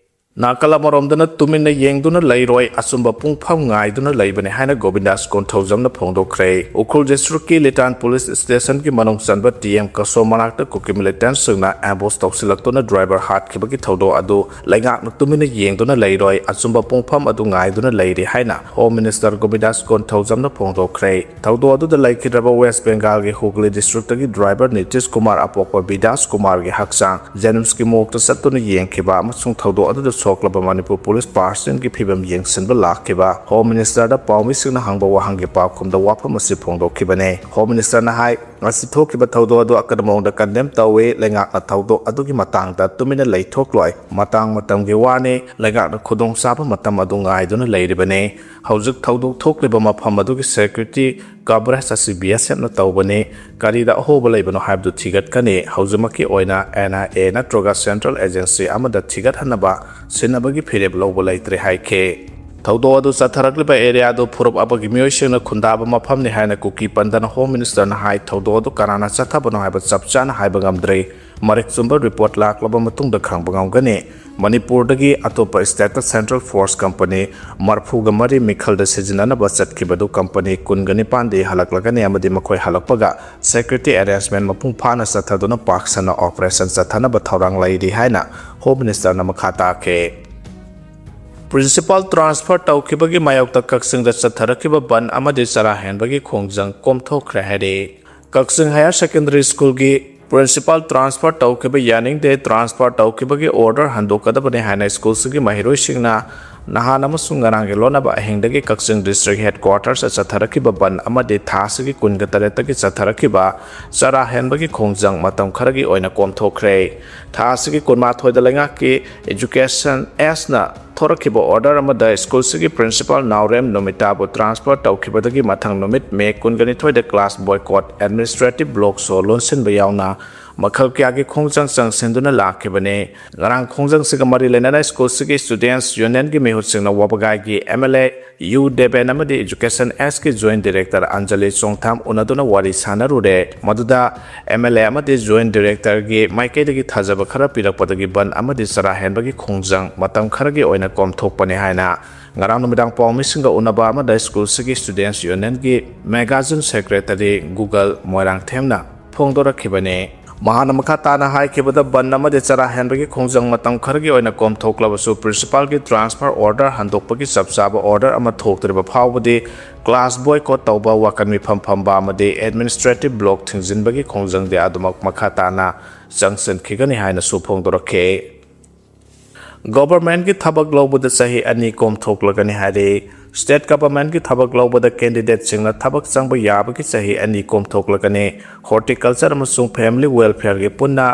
ꯅꯥꯀꯜ ꯑꯃꯔꯣꯝꯗꯅ ꯇꯨꯃꯤꯟꯅ ꯌꯦꯡꯗꯨꯅ ꯂꯩꯔꯣꯏ, ꯑꯆꯨꯝꯕ ꯄꯨꯡꯐꯝ ꯉꯥꯏꯗꯨꯅ ꯂꯩꯕꯅꯤ ꯍꯥꯏꯅ ꯒꯣꯕꯤꯟꯗꯥꯁ ꯀꯣꯟꯊꯧꯖꯝꯅ ꯐꯣꯡꯗꯣꯛꯈ꯭ꯔꯦ꯫ ꯎꯈ꯭ꯔꯨꯜ ꯗꯤꯁꯇ꯭ꯔꯤꯛꯀꯤ ꯂꯤꯇꯥꯟ ꯄꯨꯂꯤꯁ ꯁ꯭ꯇꯦꯁꯟꯒꯤ ꯃꯅꯨꯡ ꯆꯟꯕ ꯇꯤ ꯑꯦꯝ ꯀꯁꯣ ꯃꯅꯥꯛꯇ ꯀꯨꯀꯤ ꯃꯤꯂꯤꯇꯦꯟꯠꯁꯤꯡꯅ ꯑꯦꯝꯕꯨꯁ ꯇꯧꯁꯤꯜꯂꯛꯇꯨꯅ ꯗ꯭ꯔꯥꯏꯚꯔ ꯍꯥꯠꯈꯤꯕꯒꯤ ꯊꯧꯗꯣꯛ ꯑꯗꯨ ꯂꯩꯉꯥꯛꯅ ꯇꯨꯃꯤꯟꯅ ꯌꯦꯡꯗꯨꯅ ꯂꯩꯔꯣꯏ, ꯑꯆꯨꯝꯕ ꯄꯨꯡꯐꯝ ꯑꯗꯨ ꯉꯥꯏꯗꯨꯅ ꯂꯩꯔꯤ ꯍꯥꯏꯅ ꯍꯣꯝ ꯃꯤꯅꯤꯁꯇꯔ ꯒꯣꯕꯤꯟꯗꯥꯁ ꯀꯣꯟꯊꯧꯖꯝꯅ ꯐꯣꯡꯗꯣꯛꯈ꯭ꯔꯦ꯫ ꯊꯧꯗꯣꯛ ꯑꯗꯨꯗ ꯂꯩꯈꯤꯗ꯭ꯔꯕ ꯋꯦꯁ ꯕꯦꯡꯒꯥꯜꯒꯤ ꯍꯨꯒ꯭ꯂꯤ ꯗꯤꯁꯇ꯭ꯔꯤꯛꯇꯒꯤ ꯗ꯭ꯔꯥꯏꯚꯔ ꯅꯤꯇꯤꯁ ꯀꯨꯃꯥꯔ ꯑꯄꯣꯛꯄ ꯕꯤꯗꯥꯁ ꯀꯨꯃꯥꯔꯒꯤ ꯍꯛꯆꯥꯡ ꯖꯦꯅꯤꯝꯁꯀꯤ ꯃꯣꯔꯒꯇ ꯆꯠꯇꯨꯅ ꯌꯦꯡꯈꯤꯕ ꯑꯃꯁꯨꯡ ꯊꯧꯗꯣꯛ ꯑꯗꯨꯗ ꯁꯣꯛꯂꯕ ꯃꯅꯤꯄꯨꯔ ꯄꯨꯂꯤꯁ ꯄꯥꯔꯁꯟꯒꯤ ꯐꯤꯕꯝ ꯌꯦꯡꯁꯤꯟꯕ ꯂꯥꯛꯈꯤꯕ ꯍꯣꯝ ꯃꯤꯅꯤꯁꯇꯔꯗ ꯄꯥꯎꯃꯤꯁꯤꯡꯅ ꯍꯪꯕ ꯋꯥꯍꯪꯒꯤ ꯄꯥꯎꯈꯨꯝꯗ ꯋꯥꯐꯝ ꯑꯁꯤ ꯐꯣꯡꯗꯣꯛꯈꯤꯕꯅꯦ꯫ ꯍꯣꯝ ꯃꯤꯅꯤꯁꯇꯔꯅ ꯍꯥꯏ, ꯉꯁꯤ ꯊꯣꯛꯈꯤꯕ ꯊꯧꯗꯣꯛ ꯑꯗꯨ ꯑꯀꯟꯕ ꯃꯑꯣꯡꯗ ꯀꯟꯗꯦꯝ ꯇꯧꯏ꯫ ꯂꯩꯉꯥꯛꯅ ꯊꯧꯗꯣꯛ ꯑꯗꯨꯒꯤ ꯃꯇꯥꯡꯗ ꯇꯨꯃꯤꯟꯅ ꯂꯩꯊꯣꯛꯂꯣꯏ꯫ ꯃꯇꯥꯡ ꯃꯇꯝꯒꯤ ꯋꯥꯅꯤ꯫ ꯂꯩꯉꯥꯛꯅ ꯈꯨꯗꯣꯡꯆꯥꯕ ꯃꯇꯝ ꯑꯗꯨ ꯉꯥꯏꯗꯨꯅ ꯂꯩꯔꯤꯕꯅꯤ꯫ ꯍꯧꯖꯤꯛ ꯊꯧꯗꯣꯛ ꯊꯣꯛꯂꯤꯕ ꯃꯐꯝ ꯑꯗꯨꯒꯤ ꯁꯦꯀ꯭ꯌꯨꯔꯤꯇꯤ ꯀꯚꯔꯦꯖ ꯑꯁꯤ ꯕꯤ ꯑꯦꯁ ꯑꯦꯐꯅ ꯇꯧꯕꯅꯤ꯫ ꯀꯔꯤꯗ ꯑꯍꯣꯕ ꯂꯩꯕꯅꯣ ꯍꯥꯏꯕꯗꯨ ꯊꯤꯒꯠꯀꯅꯤ꯫ ꯍꯧꯖꯤꯛꯃꯛꯀꯤ ꯑꯣꯏꯅ ꯑꯦꯟ ꯑꯥꯏ ꯑꯦ ꯅꯠꯇ꯭ꯔꯒ ꯁꯦꯟꯇ꯭ꯔꯦꯜ ꯑꯦꯖꯦꯟꯁꯤ ꯑꯃꯗ ꯊꯤꯒꯠꯍꯟꯅꯕ ꯁꯤꯟꯅꯕꯒꯤ ꯐꯤꯔꯦꯞ ꯂꯧꯕ ꯂꯩꯇ꯭ꯔꯦ ꯍꯥꯏꯈꯤ꯫ ꯊꯧꯗꯣꯛ ꯑꯗꯨ ꯆꯠꯊꯔꯛꯂꯤꯕ ꯑꯦꯔꯤꯌꯥ ꯑꯗꯨ ꯐꯨꯔꯨꯞ ꯑꯃꯒꯤ ꯃꯤꯑꯣꯏꯁꯤꯡꯅ ꯈꯨꯟꯗꯥꯕ ꯃꯐꯝꯅꯤ ꯍꯥꯏꯅ ꯀꯨꯀꯤ ꯄꯟꯊꯅ ꯍꯣꯝ ꯃꯤꯅꯤꯁꯇꯔꯅ ꯍꯥꯏ꯫ ꯊꯧꯗꯣꯛ ꯑꯗꯨ ꯀꯅꯥꯅ ꯆꯠꯊꯕꯅꯣ ꯍꯥꯏꯕ ꯆꯞ ꯆꯥꯅ ꯍꯥꯏꯕ ꯉꯝꯗ꯭ꯔꯤ꯫ ꯃꯔꯤꯛ ꯆꯨꯝꯕ ꯔꯤꯄꯣꯔꯠ ꯂꯥꯛꯂꯕ ꯃꯇꯨꯡꯗ ꯈꯪꯕ ꯉꯝꯒꯅꯤ꯫ ꯃꯅꯤꯄꯨꯔꯗꯒꯤ ꯑꯇꯣꯞꯄ ꯁ꯭ꯇꯦꯠꯇ ꯁꯦꯟꯇ꯭ꯔꯦꯜ ꯐꯣꯔꯁ ꯀꯝꯄꯅꯤ ꯃꯔꯤꯐꯨꯒ ꯃꯔꯤ ꯃꯤꯈꯜꯗ ꯁꯤꯖꯤꯟꯅꯅꯕ ꯆꯠꯈꯤꯕꯗꯨ ꯀꯝꯄꯅꯤ ꯀꯨꯟꯒ ꯅꯤꯄꯥꯟꯗꯤ ꯍꯜꯂꯛꯂꯒꯅꯤ ꯑꯃꯗꯤ ꯃꯈꯣꯏ ꯍꯜꯂꯛꯄꯒ ꯁꯦꯀ꯭ꯌꯨꯔꯤꯇꯤ ꯑꯦꯔꯦꯟꯖꯃꯦꯟ ꯃꯄꯨꯡ ꯐꯥꯅ ꯆꯠꯊꯗꯨꯅ ꯄꯥꯛ ꯁꯟꯅ ꯑꯣꯄꯔꯦꯁꯟ ꯆꯠꯊꯅꯕ ꯊꯧꯔꯥꯡ ꯂꯩꯔꯤ ꯍꯥꯏꯅ ꯍꯣꯝ ꯃꯤꯅꯤꯁꯇꯔꯅ ꯃꯈꯥ ꯇꯥꯈꯤ꯫ ꯄ꯭ꯔꯤꯟꯁꯤꯄꯥꯜ ꯇ꯭ꯔꯥꯟꯁꯐꯔ ꯇꯧꯈꯤꯕꯒꯤ ꯃꯥꯌꯣꯛꯇ ꯀꯛꯆꯤꯡꯗ ꯆꯠꯊꯔꯛꯈꯤꯕ ꯕꯟ ꯑꯃꯗꯤ ꯆꯔꯥ ꯍꯦꯟꯕꯒꯤ ꯈꯣꯡꯖꯪ ꯀꯣꯝꯊꯣꯛꯈ꯭ꯔꯦ ꯍꯥꯏꯔꯤ꯫ ꯀꯛꯆꯤꯡ ꯍꯥꯌꯔ ꯁꯦꯀꯦꯟꯗꯔꯤ ꯁ꯭ꯀꯨꯜꯒꯤ ꯄ꯭ꯔꯤꯟꯁꯤꯄꯥꯜ ꯇ꯭ꯔꯥꯟꯁꯐꯔ ꯇꯧꯈꯤꯕ ꯌꯥꯅꯤꯡꯗꯦ, ꯇ꯭ꯔꯥꯟꯁꯐꯔ ꯇꯧꯈꯤꯕꯒꯤ ꯑꯣꯔꯗꯔ ꯍꯟꯗꯣꯛꯀꯗꯕꯅꯤ ꯍꯥꯏꯅ ꯁ꯭ꯀꯨꯜꯁꯤꯒꯤ ꯃꯍꯩꯔꯣꯏꯁꯤꯡꯅ ꯅꯍꯥꯟ ꯑꯃꯁꯨꯡ ꯉꯔꯥꯡꯒꯤ ꯂꯣꯟꯅꯕ ꯑꯍꯤꯡꯗꯒꯤ ꯀꯛꯆꯤꯡ ꯗꯤꯁꯇ꯭ꯔꯤꯛ ꯍꯦꯗꯀ꯭ꯋꯥꯇꯔꯁꯇ ꯆꯠꯊꯔꯛꯈꯤꯕ ꯕꯟ ꯑꯃꯗꯤ ꯊꯥ ꯑꯁꯤꯒꯤ ꯀꯨꯟꯒ ꯇꯔꯦꯠꯇꯒꯤ ꯆꯠꯊꯔꯛꯈꯤꯕ ꯆꯔꯥ ꯍꯦꯟꯕꯒꯤ ꯈꯣꯡꯖꯪ ꯃꯇꯝ ꯈꯔꯒꯤ ꯑꯣꯏꯅ ꯀꯣꯝꯊꯣꯛꯈ꯭ꯔꯦ꯫ ꯊꯥ ꯑꯁꯤꯒꯤ ꯀꯨꯟꯃꯥꯊꯣꯏꯗ ꯂꯩꯉꯥꯛꯀꯤ ꯑꯦꯖꯨꯀꯦꯁꯟ ꯑꯦꯁꯅ ꯊꯣꯔꯛꯈꯤꯕ ꯑꯣꯔꯗꯔ ꯑꯃꯗ ꯁ꯭ꯀꯨꯜꯁꯤꯒꯤ ꯄ꯭ꯔꯤꯟꯁꯤꯄꯥꯜ ꯅꯥꯎꯔꯦꯝ ꯅꯨꯃꯤꯇꯥꯕꯨ ꯇ꯭ꯔꯥꯟꯁꯐꯔ ꯇꯧꯈꯤꯕꯗꯒꯤ ꯃꯊꯪ ꯅꯨꯃꯤꯠ ꯃꯦ ꯀꯨꯟꯒ ꯅꯤꯊꯣꯏꯗ ꯀ꯭ꯂꯥꯁ ꯕꯣꯏꯀꯣꯠ, ꯑꯦꯗꯃꯤꯅꯤꯁꯇ꯭ꯔꯦꯇꯤꯚ ꯕ꯭ꯂꯣꯛ ꯁꯣ ꯂꯣꯟꯁꯤꯟꯕ ꯌꯥꯎꯅ ꯃꯈꯜ ꯀꯌꯥꯒꯤ ꯈꯣꯡꯖꯪ ꯆꯪꯁꯤꯟꯗꯨꯅ ꯂꯥꯛꯈꯤꯕꯅꯤ꯫ ꯉꯔꯥꯡ ꯈꯣꯡꯖꯪꯁꯤꯒ ꯃꯔꯤ ꯂꯩꯅꯅ ꯁ꯭ꯀꯨꯜꯁꯤꯒꯤ Students Unionꯒꯤ ꯃꯤꯍꯨꯠꯁꯤꯡꯅ ꯋꯥꯕꯒꯥꯏꯒꯤ MLA ꯌꯨ ꯗꯦꯕꯦꯟ ꯑꯃꯗꯤ Education Sꯒꯤ Joint Director ꯑꯟꯖꯂꯤ ꯆꯣꯡꯊꯥꯝ ꯎꯅꯗꯨꯅ ꯋꯥꯔꯤ ꯁꯥꯟꯅꯔꯨꯔꯦ꯫ ꯃꯗꯨꯗ MLA ꯑꯃꯗꯤ Joint Directorꯒꯤ ꯃꯥꯏꯀꯩꯗꯒꯤ ꯊꯥꯖꯕ ꯈꯔ ꯄꯤꯔꯛꯄꯗꯒꯤ ꯕꯟ ꯑꯃꯗꯤ ꯆꯔꯥ ꯍꯦꯟꯕꯒꯤ ꯈꯣꯡꯖꯪ ꯃꯇꯝ ꯈꯔꯒꯤ ꯑꯣꯏꯅ ꯀꯣꯝꯊꯣꯛꯄꯅꯤ ꯍꯥꯏꯅ ꯉꯔꯥꯡ ꯅꯨꯃꯤꯗꯥꯡ ꯄꯥꯎꯃꯤꯁꯤꯡꯒ ꯎꯅꯕ ꯑꯃꯗ ꯁ꯭ꯀꯨꯜꯁꯤꯒꯤ Students Unionꯒꯤ Magazine Secretary ꯒꯨꯒꯜ ꯃꯣꯏꯔꯥꯡꯊꯦꯝꯅ ꯐꯣꯡꯗꯣꯔꯛꯈꯤꯕꯅꯤ꯫ ꯃꯍꯥꯛꯅ ꯃꯈꯥ ꯇꯥꯅ ꯍꯥꯏꯈꯤꯕꯗ, ꯕꯟ ꯑꯃꯗꯤ ꯆꯔꯥ ꯍꯦꯟꯕꯒꯤ ꯈꯣꯡꯖꯪ ꯃꯇꯝ ꯈꯔꯒꯤ ꯑꯣꯏꯅ ꯀꯣꯝꯊꯣꯛꯂꯕꯁꯨ, Principalꯒꯤ transfer order ꯍꯟꯗꯣꯛꯄꯒꯤ ꯆꯞ ꯆꯥꯕ order ꯑꯃ ꯊꯣꯛꯇ꯭ꯔꯤꯕ ꯐꯥꯎꯕꯗꯤ class boycott ꯇꯧꯕ, ꯋꯥꯀꯟ ꯃꯤꯐꯝ ꯐꯝꯕ ꯑꯃꯗꯤ administrative block ꯊꯤꯡꯖꯤꯟꯕꯒꯤ ꯈꯣꯡꯖꯪꯗꯤ ꯑꯗꯨꯃꯛ ꯃꯈꯥ ꯇꯥꯅ ꯆꯪꯁꯤꯟꯈꯤꯒꯅꯤ ꯍꯥꯏꯅꯁꯨ ꯐꯣꯡꯗꯣꯔꯛꯈꯤ꯫ Governmentꯀꯤ ꯊꯕꯛ ꯂꯧꯕꯗ ꯆꯍꯤ ꯑꯅꯤ ꯀꯣꯝꯊꯣꯛꯂꯒꯅꯤ ꯍꯥꯏꯔꯤ꯫ State Governmentꯀꯤ ꯊꯕꯛ ꯂꯧꯕꯗ candidateꯁꯤꯡꯅ ꯊꯕꯛ ꯆꯪꯕ ꯌꯥꯕꯒꯤ ꯆꯍꯤ ꯑꯅꯤ ꯀꯣꯝꯊꯣꯛꯂꯒꯅꯤ꯫ Horticulture ꯑꯃꯁꯨꯡ Family Welfareꯒꯤ ꯄꯨꯟꯅ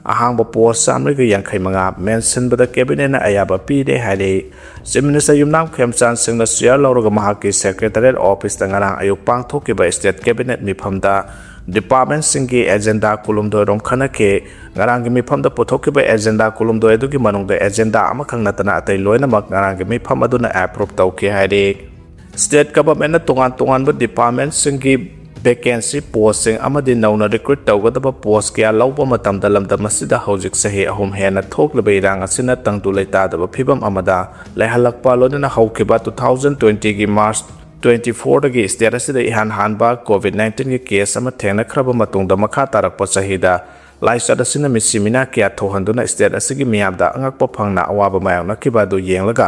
ꯑꯍꯥꯡꯕ post ꯆꯥꯃꯔꯤꯒ ꯌꯥꯡꯈꯩ ꯃꯉꯥ ꯃꯦꯟꯁꯤꯟꯕꯗ Cabinetꯅ ꯑꯌꯥꯕ ꯄꯤꯔꯦ ꯍꯥꯏꯔꯤ꯫ Chief Minister ꯌꯨꯝꯅꯥꯝ ꯈꯦꯝꯆꯥꯟ ꯁꯤꯡꯅ chair ꯂꯧꯔꯒ ꯃꯍꯥꯛꯀꯤ Secretariat Officeꯇ ꯉꯔꯥꯡ ꯑꯌꯨꯛ ꯄꯥꯡꯊꯣꯛꯈꯤꯕ State Cabinet ꯃꯤꯐꯝꯗ departmentꯁꯤꯡꯒꯤ agenda ꯀꯨꯟꯍꯨꯝꯗꯣꯏ ꯔꯣꯝ ꯈꯟꯅꯈꯤ꯫ ꯉꯔꯥꯡꯒꯤ ꯃꯤꯐꯝꯗ ꯄꯨꯊꯣꯛꯈꯤꯕ agenda ꯀꯨꯟꯍꯨꯝꯗꯣꯏ ꯑꯗꯨꯒꯤ ꯃꯅꯨꯡꯗ agenda ꯑꯃꯈꯛ ꯅꯠꯇꯅ ꯑꯇꯩ ꯂꯣꯏꯅꯃꯛ ꯉꯔꯥꯡꯒꯤ ꯃꯤꯐꯝ ꯑꯗꯨꯅ approve ꯇꯧꯈꯤ ꯍꯥꯏꯔꯤ꯫ State Governmentꯅ ꯇꯣꯉꯥꯟ ꯇꯣꯉꯥꯟꯕ departmentꯁꯤꯡꯒꯤ vacancy postꯁꯤꯡ ꯑꯃꯗꯤ ꯅꯧꯅ recruit ꯇꯧꯒꯗꯕ post ꯀꯌꯥ ꯂꯧꯕ ꯃꯇꯝꯗ ꯂꯝꯗꯝ ꯑꯁꯤꯗ ꯍꯧꯖꯤꯛ ꯆꯍꯤ ꯑꯍꯨꯝ ꯍꯦꯟꯅ ꯊꯣꯛꯂꯤꯕ ꯏꯔꯥꯡ ꯑꯁꯤꯅ ꯇꯪꯗꯨ ꯂꯩꯇꯥꯗꯕ ꯐꯤꯕꯝ ꯑꯃꯗ ꯂꯩꯍꯜꯂꯛꯄ, ꯂꯣꯏꯅꯅ ꯍꯧꯈꯤꯕ two thousand twentyꯒꯤ March twenty fourꯗꯒꯤ state ꯑꯁꯤꯗ ꯏꯍꯥꯟ ꯍꯥꯟꯕ COVID nineteenꯒꯤ case ꯑꯃ ꯊꯦꯡꯅꯈ꯭ꯔꯕ ꯃꯇꯨꯡꯗ ꯃꯈꯥ ꯇꯥꯔꯛꯄ ꯆꯍꯤꯗ ꯂꯥꯏꯆꯠ ꯑꯁꯤꯅ ꯃꯤꯁꯤ ꯃꯤꯅꯥ ꯀꯌꯥ ꯊꯣꯛꯍꯟꯗꯨꯅ state ꯑꯁꯤꯒꯤ ꯃꯤꯌꯥꯝꯗ ꯑꯉꯛꯄ ꯐꯪꯅ ꯑꯋꯥꯕ ꯃꯥꯌꯣꯛꯅꯈꯤꯕ ꯑꯗꯨ ꯌꯦꯡꯂꯒ,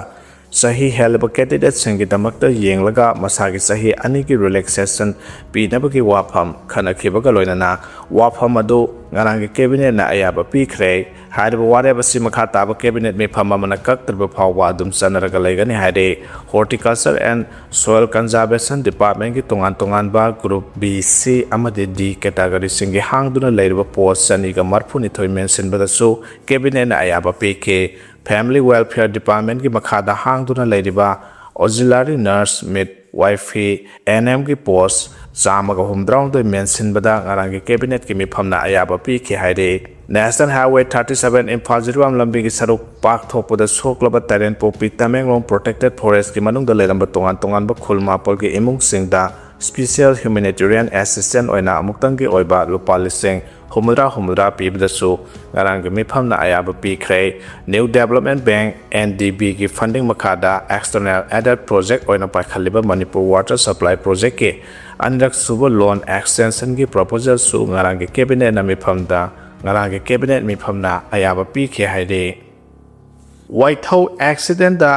ꯆꯍꯤ ꯍꯦꯜꯂꯕ candidateꯁꯤꯡꯒꯤꯗꯃꯛꯇ ꯌꯦꯡꯂꯒ ꯃꯁꯥꯒꯤ ꯆꯍꯤ ꯑꯅꯤꯒꯤ relaxation ꯄꯤꯅꯕꯒꯤ ꯋꯥꯐꯝ ꯈꯟꯅꯈꯤꯕꯒ ꯂꯣꯏꯅꯅ ꯋꯥꯐꯝ ꯑꯗꯨ ꯉꯔꯥꯡꯒꯤ Cabinetꯅ ꯑꯌꯥꯕ ꯄꯤꯈ꯭ꯔꯦ꯫ ꯍꯥꯏꯔꯤꯕ ꯋꯥꯔꯦꯞ ꯑꯁꯤ ꯃꯈꯥ ꯇꯥꯕ Cabinet ꯃꯤꯐꯝ ꯑꯃꯅ ꯀꯛꯇ꯭ꯔꯤꯕ ꯐꯥꯎꯕ ꯑꯗꯨꯝ ꯆꯠꯅꯔꯒ ꯂꯩꯒꯅꯤ ꯍꯥꯏꯔꯤ꯫ Horticulture and Soil Conservation Departmentꯀꯤ ꯇꯣꯉꯥꯟ ꯇꯣꯉꯥꯟꯕ Group B, C ꯑꯃꯗꯤ D categoryꯁꯤꯡꯒꯤ ꯍꯥꯡꯗꯨꯅ ꯂꯩꯔꯤꯕ post ꯆꯅꯤꯒ ꯃꯔꯤꯐꯨꯅꯤꯊꯣꯏ ꯃꯦꯟꯁꯤꯟꯕꯗꯁꯨ Cabinetꯅ ꯑꯌꯥꯕ ꯄꯤꯈꯤ꯫ Family Welfare Departmentꯀꯤ ꯃꯈꯥꯗ ꯍꯥꯡꯗꯨꯅ ꯂꯩꯔꯤꯕ Auxiliary Nurse, Midwife, ꯋꯥꯏꯐꯤ, ꯑꯦꯟ ꯑꯦꯝꯒꯤ ꯄꯣꯁ ꯆꯥꯝꯃꯒ ꯍꯨꯝꯗ꯭ꯔꯥꯍꯨꯝꯗꯣꯏ ꯃꯦꯟꯁꯤꯟꯕꯗ ꯉꯔꯥꯡꯒꯤ ꯀꯦꯕꯤꯅꯦꯠꯀꯤ ꯃꯤꯐꯝꯅ ꯑꯌꯥꯕ ꯄꯤꯈꯤ ꯍꯥꯏꯔꯤ꯫ National highway thirty seven Imphal Jiribam ꯂꯝꯕꯤꯒꯤ ꯁꯔꯨꯛ ꯄꯥꯛꯊꯣꯛꯄꯗ ꯁꯣꯛꯂꯕ ꯇꯔꯦꯟꯄꯣꯛꯄꯤ ꯇꯃꯦꯡꯂꯣꯡ ꯄ꯭ꯔꯣꯇꯦꯛꯇꯦꯠ ꯐꯣꯔꯦꯁ꯭ꯠꯀꯤ ꯃꯅꯨꯡꯗ ꯂꯩꯔꯝꯕ ꯇꯣꯉꯥꯟ ꯇꯣꯉꯥꯟꯕ ꯈꯨꯜ ꯃꯥꯄꯜꯒꯤ ꯏꯃꯨꯡꯁꯤꯡꯗ ꯁ꯭ꯄꯤꯁꯦꯜ ꯍ꯭ꯌꯨꯃꯦꯅꯤꯇꯦꯔꯤꯌꯟ ꯑꯦꯁꯤꯁꯇꯦꯟꯁ ꯑꯣꯏꯅ ꯑꯃꯨꯛꯇꯪꯒꯤ ꯑꯣꯏꯕ ꯂꯨꯄꯥ ꯂꯤꯁꯤꯡ ꯍꯨꯝꯐꯨꯇꯔꯥ ꯍꯨꯝꯐꯨꯇꯔꯥ ꯄꯤꯕꯗꯁꯨ ꯉꯔꯥꯡꯒꯤ ꯃꯤꯐꯝꯅ ꯑꯌꯥꯕ ꯄꯤꯈ꯭ꯔꯦ꯫ New development bank, N D ꯕꯤꯒꯤ ꯐꯟꯗꯤꯡ ꯃꯈꯥꯗ ꯑꯦꯛꯁꯇꯔꯅꯦꯜ ꯑꯦꯗꯦꯗ ꯄ꯭ꯔꯣꯖꯦꯛ ꯑꯣꯏꯅ ꯄꯥꯏꯈꯠꯂꯤꯕ ꯃꯅꯤꯄꯨꯔ ꯋꯥꯇꯔ ꯁꯄ꯭ꯂꯥꯏ ꯄ꯭ꯔꯣꯖꯦꯛꯀꯤ ꯑꯅꯤꯔꯛ ꯁꯨꯕ ꯂꯣꯟ ꯑꯦꯛꯁꯇꯦꯟꯁꯟꯒꯤ ꯄ꯭ꯔꯣꯄꯣꯖꯦꯜꯁꯨ ꯉꯔꯥꯡꯒꯤ ꯀꯦꯕꯤꯅꯦꯠꯅ ꯃꯤꯐꯝꯗ, ꯉꯔꯥꯡꯒꯤ ꯀꯦꯕꯤꯅꯦꯠ ꯃꯤꯐꯝꯅ ꯑꯌꯥꯕ ꯄꯤꯈꯤ ꯍꯥꯏꯔꯤ꯫ ꯋꯥꯏꯊꯧ ꯑꯦꯛꯁꯤꯗꯦꯟꯗ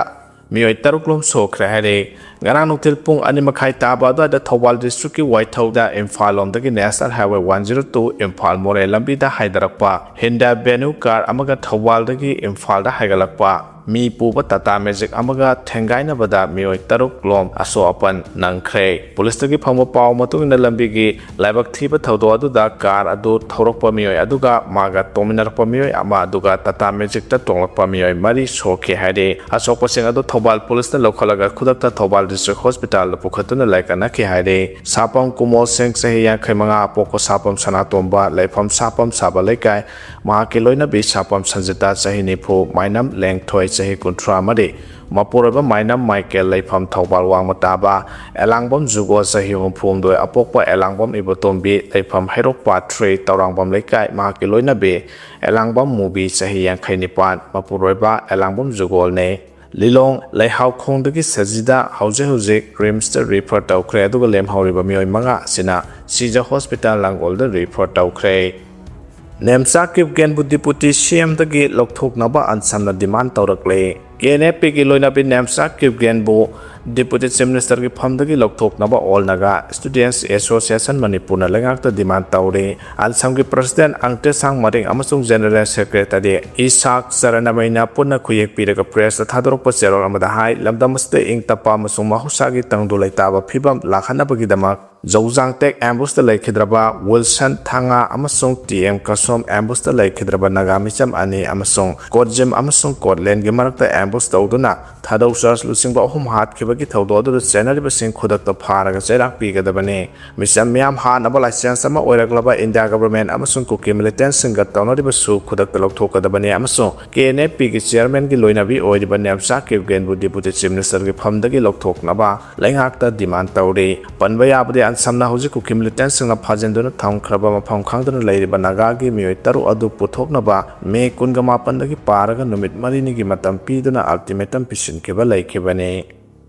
ꯃꯤꯑꯣꯏ ꯇꯔꯨꯛ ꯂꯣꯝ ꯁꯣꯛꯈ꯭ꯔꯦ ꯍꯥꯏꯔꯦ꯫ ꯉꯔꯥꯡ ꯅꯨꯡꯊꯤꯜ ꯄꯨꯡ ꯑꯅꯤ ꯃꯈꯥꯏ ꯇꯥꯕ ꯑꯗꯨꯋꯥꯏꯗ ꯊꯧꯕꯥꯜ ꯗꯤꯁꯇ꯭ꯔꯤꯛꯀꯤ ꯋꯥꯏꯊꯧꯗ ꯏꯝꯐꯥꯜ ꯂꯣꯝꯗꯒꯤ national highway one zero two Imphal Moreh ꯂꯝꯕꯤꯗ ꯍꯥꯏꯗꯔꯛꯄ ꯍꯤꯟꯗꯥ ꯚꯦꯅꯨ ꯀꯥꯔ ꯑꯃꯒ ꯊꯧꯕꯥꯜꯗꯒꯤ ꯏꯝꯐꯥꯜꯗ ꯍꯥꯏꯒꯠꯂꯛꯄ ꯃꯤ ꯄꯨꯕ ꯇꯥꯇꯥ ꯃꯦꯖꯤꯛ ꯑꯃꯒ ꯊꯦꯡꯒꯥꯏꯅꯕꯗ ꯃꯤꯑꯣꯏ ꯇꯔꯨꯛ ꯂꯣꯝ ꯑꯁꯣꯛ ꯑꯄꯟ ꯅꯪꯈ꯭ꯔꯦ꯫ ꯄꯨꯂꯤꯁꯇꯒꯤ ꯐꯪꯕ ꯄꯥꯎ ꯃꯇꯨꯡ ꯏꯟꯅ ꯂꯝꯕꯤꯒꯤ ꯂꯥꯏꯕꯛ ꯊꯤꯕ ꯊꯧꯗꯣꯛ ꯑꯗꯨꯗ ꯀꯥꯔ ꯑꯗꯨ ꯊꯧꯔꯛꯄ ꯃꯤꯑꯣꯏ ꯑꯗꯨꯒ ꯃꯥꯒ ꯇꯣꯡꯃꯤꯟꯅꯔꯛꯄ ꯃꯤꯑꯣꯏ ꯑꯃ ꯑꯗꯨꯒ ꯇꯥꯇꯥ ꯃꯦꯖꯤꯛꯇ ꯇꯣꯡꯂꯛꯄ ꯃꯤꯑꯣꯏ ꯃꯔꯤ ꯁꯣꯛꯈꯤ ꯍꯥꯏꯔꯤ꯫ ꯑꯁꯣꯛꯄꯁꯤꯡ ꯑꯗꯨ ꯊꯧꯕꯥꯜ ꯄꯨꯂꯤꯁꯅ ꯂꯧꯈꯠꯂꯒ ꯈꯨꯗꯛꯇ ꯊꯧꯕꯥꯜ ꯗꯤꯁꯇ꯭ꯔꯤꯛ ꯍꯣꯁꯄꯤꯇꯥꯜꯗ ꯄꯨꯈꯠꯇꯨꯅ ꯂꯥꯏꯀꯠꯅꯈꯤ ꯍꯥꯏꯔꯤ꯫ ꯁꯥꯄꯝ ꯀꯨꯃꯣꯜ ꯁꯤꯡ, ꯆꯍꯤ ꯌꯥꯡꯈꯩ ꯃꯉꯥ, ꯑꯄꯣꯛꯄ ꯁꯥꯄꯝ ꯁꯅꯥꯇꯣꯝꯕ, ꯂꯩꯐꯝ ꯁꯥꯄꯝ ꯁꯥꯕ ꯂꯩꯀꯥꯏ, ꯃꯍꯥꯛꯀꯤ ꯂꯣꯏꯅꯕꯤ ꯁꯥꯄꯝ ꯁꯟꯖꯤꯇꯥ, ꯆꯍꯤ ꯅꯤꯐꯨ, ꯃꯥꯏꯅꯝ ꯂꯦꯡꯊꯣꯏ, ꯆꯍꯤ ꯀꯨꯟꯊ꯭ꯔꯥ ꯃꯔꯤ, ꯃꯄꯨꯔꯣꯏꯕ ꯃꯥꯏꯅꯝ ꯃꯥꯏꯀꯦꯜ, ꯂꯩꯐꯝ ꯊꯧꯕꯥꯜ ꯋꯥꯡꯃ ꯇꯥꯕ, ꯑꯦꯂꯥꯡꯕꯝ ꯖꯨꯒꯣꯜ, ꯆꯍꯤ ꯍꯨꯝꯐꯨ ꯍꯨꯝꯗꯣꯏ, ꯑꯄꯣꯛꯄ ꯑꯦꯂꯥꯡꯕꯝ ꯏꯕꯣꯇꯣꯝꯕꯤ, ꯂꯩꯐꯝ ꯍꯩꯔꯣꯛ ꯄꯥꯠ ꯊ꯭ꯔꯤ, ꯇꯧꯔꯥꯡꯕꯝ ꯂꯩꯀꯥꯏ, ꯃꯍꯥꯛꯀꯤ ꯂꯣꯏꯅꯕꯤ ꯑꯦꯂꯥꯡꯕꯝ ꯃꯨꯕꯤ, ꯆꯍꯤ ꯌꯥꯡꯈꯩ ꯅꯤꯄꯥꯟ, ꯃꯄꯨꯔꯣꯏꯕ ꯑꯦꯂꯥꯡꯕꯝ ꯖꯨꯒꯣꯜꯅꯤ꯫ ꯂꯤꯂꯣꯡ ꯂꯩꯍꯥꯎꯈꯣꯡꯗꯒꯤ ꯁꯖꯤꯗ ꯍꯧꯖꯤꯛ ꯍꯧꯖꯤꯛ ꯔꯤꯝꯁꯇ ꯔꯤꯐꯔ ꯇꯧꯈ꯭ꯔꯦ, ꯑꯗꯨꯒ ꯂꯦꯝꯍꯧꯔꯤꯕ ꯃꯤꯑꯣꯏ ꯃꯉꯥ ꯑꯁꯤꯅ ꯁꯤꯖ ꯍꯣꯁꯄꯤꯇꯥꯜ ꯂꯥꯡꯒꯣꯜꯗ ꯔꯤꯐꯔ ꯇꯧꯈ꯭ꯔꯦ꯫ ꯅꯦꯝꯆꯥ ꯀꯤꯞꯒꯦꯟꯕꯨ ꯗꯤꯄꯨꯇꯤ ꯁꯤ ꯑꯦꯝꯗꯒꯤ ꯂꯧꯊꯣꯛꯅꯕ ꯑꯟꯁꯝꯅ ꯗꯤꯃꯥꯟ ꯇꯧꯔꯛꯂꯦ꯫ ꯀꯦ ꯑꯦꯟ ꯑꯦꯐ ꯄꯤꯒꯤ ꯂꯣꯏꯅꯕꯤ ꯅꯦꯝꯆꯥ ꯀꯤꯞꯒꯦꯟꯕꯨ ꯗꯤꯄꯨꯇꯤ ꯆꯤꯐ ꯃꯤꯅꯤꯁꯇꯔꯒꯤ ꯐꯝꯗꯒꯤ ꯂꯧꯊꯣꯛꯅꯕ ꯑꯣꯜ ꯅꯥꯒꯥ ꯁ꯭ꯇꯨꯗꯦꯟꯠꯁ ꯑꯦꯁꯣꯁꯤꯌꯦꯁꯟ ꯃꯅꯤꯄꯨꯔꯅ ꯂꯩꯉꯥꯛꯇ ꯗꯤꯃꯥꯟ ꯇꯧꯔꯤ꯫ ꯑꯟꯁꯝꯒꯤ ꯄ꯭ꯔꯁꯤꯗꯦꯟꯠ ꯑꯪꯇꯦꯁꯥꯡ ꯃꯔꯤꯡ ꯑꯃꯁꯨꯡ ꯖꯦꯅꯔꯦꯜ ꯁꯦꯀ꯭ꯔꯦꯇꯔꯤ ꯏꯁꯥꯛ ꯆꯔꯅꯃꯩꯅ ꯄꯨꯟꯅ ꯈꯨꯌꯦꯛ ꯄꯤꯔꯒ ꯄ꯭ꯔꯦꯁꯇ ꯊꯥꯗꯣꯔꯛꯄ ꯆꯦꯔꯣꯜ ꯑꯃꯗ ꯍꯥꯏ, ꯂꯝꯗꯝ ꯑꯁꯤꯗ ꯏꯪ ꯇꯞꯄ ꯑꯃꯁꯨꯡ ꯃꯍꯧꯁꯥꯒꯤ ꯇꯪꯗꯨ ꯂꯩꯇꯥꯕ ꯐꯤꯕꯝ ꯂꯥꯛꯍꯟꯅꯕꯒꯤꯗꯃꯛ ꯖꯧꯖꯥꯡ ꯇꯦꯛ ꯑꯦꯝꯕꯨꯁꯇ ꯂꯩꯈꯤꯗ꯭ꯔꯕ ꯋꯤꯜꯁꯟ ꯊꯥꯡꯉꯥ ꯑꯃꯁꯨꯡ ꯇꯤ ꯑꯦꯝ ꯀꯁꯣꯝ ꯑꯦꯝꯕꯨꯁꯇ ꯂꯩꯈꯤꯗ꯭ꯔꯕ ꯅꯥꯒꯥ ꯃꯤꯆꯝ ꯑꯅꯤ ꯑꯃꯁꯨꯡ ꯀꯣꯠꯖꯤꯝ ꯑꯃꯁꯨꯡ ꯀꯣꯠꯂꯦꯟꯒꯤ ꯃꯔꯛꯇ ꯑꯦꯝꯕꯨꯁ ꯇꯧꯗꯨꯅ ꯊꯥꯗꯧ ꯆꯔꯆ ꯂꯨꯆꯤꯡꯕ ꯑꯍꯨꯝ ꯍꯥꯠꯈꯤꯕꯒꯤ ꯊꯧꯗꯣꯛ ꯑꯗꯨꯗ ꯆꯦꯟꯅꯔꯤꯕꯁꯤꯡ ꯈꯨꯗꯛꯇ ꯐꯥꯔꯒ ꯆꯩꯔꯥꯛ ꯄꯤꯒꯗꯕꯅꯤ꯫ ꯃꯤꯆꯝ ꯃꯤꯌꯥꯝ ꯍꯥꯠꯅꯕ ꯂꯥꯏꯁꯦꯟꯁ ꯑꯃ ꯑꯣꯏꯔꯛꯂꯕ ꯏꯟꯗꯤꯌꯥ ꯒꯚꯔꯟꯃꯦꯟꯠ ꯑꯃꯁꯨꯡ ꯀꯨꯀꯤ ꯃꯤꯂꯤꯇꯦꯟꯠꯁꯤꯡꯒ ꯇꯧꯅꯔꯤꯕꯁꯨ ꯈꯨꯗꯛꯇ ꯂꯧꯊꯣꯛꯀꯗꯕꯅꯤ ꯑꯃꯁꯨꯡ ꯀꯦ ꯑꯦꯟ ꯑꯦꯐ ꯄꯤꯒꯤ ꯆꯤꯌꯔꯃꯦꯟꯒꯤ ꯂꯣꯏꯅꯕꯤ ꯑꯣꯏꯔꯤꯕ ꯅꯦꯝꯆꯥ ꯀꯤꯞꯒꯦꯟꯕꯨ ꯗꯤꯄꯨꯇꯤ ꯆꯤꯐ ꯃꯤꯅꯤꯁꯇꯔꯒꯤ ꯐꯝꯗꯒꯤ ꯂꯧꯊꯣꯛꯅꯕ ꯂꯩꯉꯥꯛꯇ ꯗꯤꯃꯥꯟ ꯇꯧꯔꯤ꯫ ꯄꯟꯕ ꯌꯥꯕꯗꯤ, ꯑꯟꯁꯝꯅ ꯍꯧꯖꯤꯛ ꯀꯨꯀꯤ ꯃꯤꯂꯤꯇꯦꯟꯠꯁꯤꯡꯅ ꯐꯥꯖꯤꯟꯗꯨꯅ ꯊꯝꯈ꯭ꯔꯕ ꯃꯐꯝ ꯈꯪꯗꯅ ꯂꯩꯔꯤꯕ ꯅꯥꯒꯥꯒꯤ ꯃꯤꯑꯣꯏ ꯇꯔꯨꯛ ꯑꯗꯨ ꯄꯨꯊꯣꯛꯅꯕ ꯃꯦ ꯀꯨꯟꯒ ꯃꯥꯄꯟꯗꯒꯤ ꯄꯥꯔꯒ ꯅꯨꯃꯤꯠ ꯃꯔꯤꯅꯤꯒꯤ ꯃꯇꯝ ꯄꯤꯗꯨꯅ ꯑꯜꯇꯤꯃꯦꯇꯝ ꯄꯤꯁꯤꯟꯈꯤꯕ ꯂꯩꯈꯤꯕꯅꯤ꯫